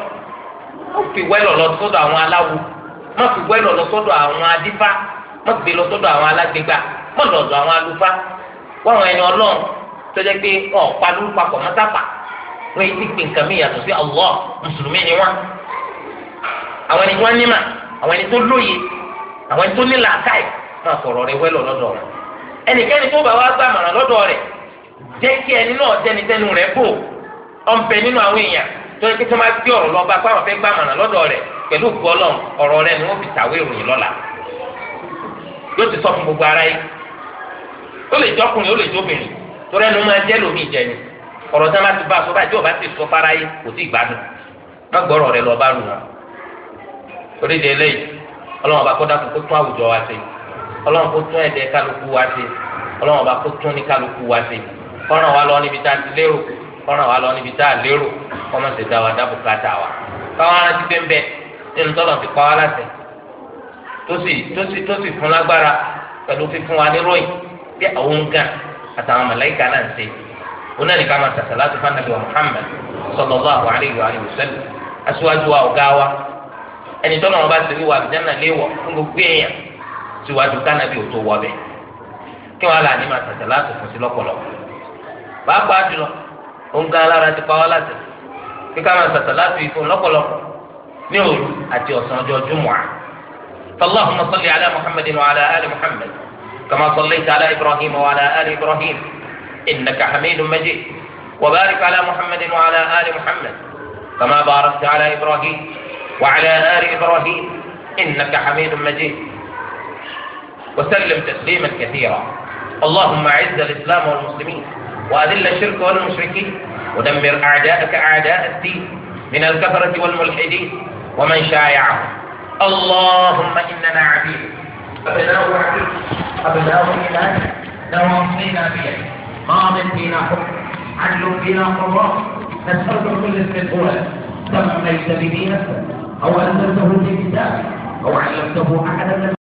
ó fi wẹ́lọ̀ lọ sọ́dọ̀ àwọn aláwo, má fi wẹ́lọ̀ lọ sọ́dọ̀ àwọn adífá, má gbé lọ sọ́dọ̀ àwọn alágbègbà, má lọ́dọ̀ àwọn alúfá. Wọ́n àwọn ẹni Ọlọ́run tó jẹ́ pé wọn ò pa lóru papọ̀ mọ́sápà, wọ́n yìí ti pè nǹkan mí yàtọ̀ sí Allah, mùsùlùmí ni wọ́n. Àwọn ẹni wọ́n nímà, àwọn ẹni tó lóye, àwọn ẹni tó ní làákàyè, máa fọ̀rọ̀ rẹ̀ wẹ́lọ̀ lọ́dọ̀ rẹ̀. Ẹnikẹ́ni tó bá wá gbà mọ̀ràn lọ́dọ̀ rẹ̀, jẹ́ kí ẹni náà jẹ́ni tẹ́nu rẹ̀ bò. Ọ̀nbẹ nínú àwọn èèyàn tó yẹ kí tó máa gbé ọ̀rọ̀ lọ́ba pé àwọn fẹ́ gbà mọ̀ràn lọ́dọ̀ rẹ̀ pẹ̀lú gbọ́lọ̀ ọ̀rọ̀ rẹ̀ ni wọ́n fi tàwé ìròyìn lọ́la. Yóò ti sọ fún gbogbo ara yìí. Ó lè jọkùnrin, ó lè jóbìnrin, torí ẹnu máa jẹ́ lómi ìjẹni. Ọ̀rọ̀ tí wọ́n bá ti bá a sọ báyìí tí wọ́n bá ti sọ fara yìí kò tí ì gbádùn. Má gbọ́rọ̀ rẹ̀ lọ bá rù wọn. Torí de eléyìí, Ọlọ́run ọba kó dákun kó tún àwùjọ wa ṣe. Ọlọ́run kó tún ẹ̀dẹ̀ kálukú wa ṣe. Ọlọ́run ọba kó tún ní kálukú wa ṣe. Kó ràn wá lọ níbi tá a ti lérò, kó ràn wá lọ níbi tá a lérò, kó má ṣe dá wa dá bùkátà wa. Káwọn arántí pé ń bẹ nínú tọ́lọ̀ ti pa wá láṣẹ, tó sì fún lágbára pẹ̀lú fífún wa ní ròyìn bí àwọn gan àtàwọn màláíkà náà ń ṣe, òun náà ní ká máa sàṣàlátù fún Ànábì wa Muhammad sallallahu alayhi wa sallam, aṣíwájú wa, ọ̀gá wa, ẹni tọ́nà wọn bá ti wíwà àlùjánnà léèwọ̀ fún gbogbo èèyàn síwájú kánábì ò tó wọ bẹ̀. Kí wọn là ní máa sàṣàlátù fún sí lọ́pọ̀lọpọ̀, pàápàá jùlọ òǹkà alára ti pa wá láti kí ká máa sàṣàlátù yìí fún lọ́pọ̀lọpọ̀ ní òru àti ọ̀sán ọjọ́ júmọ̀à. فاللهم صل على محمد وعلى آل محمد كما صليت على إبراهيم وعلى آل إبراهيم إنك حميد مجيد، وبارك على محمد وعلى آل محمد كما باركت على إبراهيم وعلى آل إبراهيم إنك حميد مجيد، وسلم تسليما كثيرا. اللهم أعز الإسلام والمسلمين، وأذل الشرك والمشركين، ودمر أعداءك أعداء الدين من الكفرة والملحدين ومن شايعهم. اللهم إننا عبيد، أبناء عبيد، أبناء إله، نواصينا بيدك، ماض فينا حكم، عدل فينا قضاء، نسألك كل اسم هو سميت به نفسك، أو أنزلته في كتابك، أو علمته أحدا من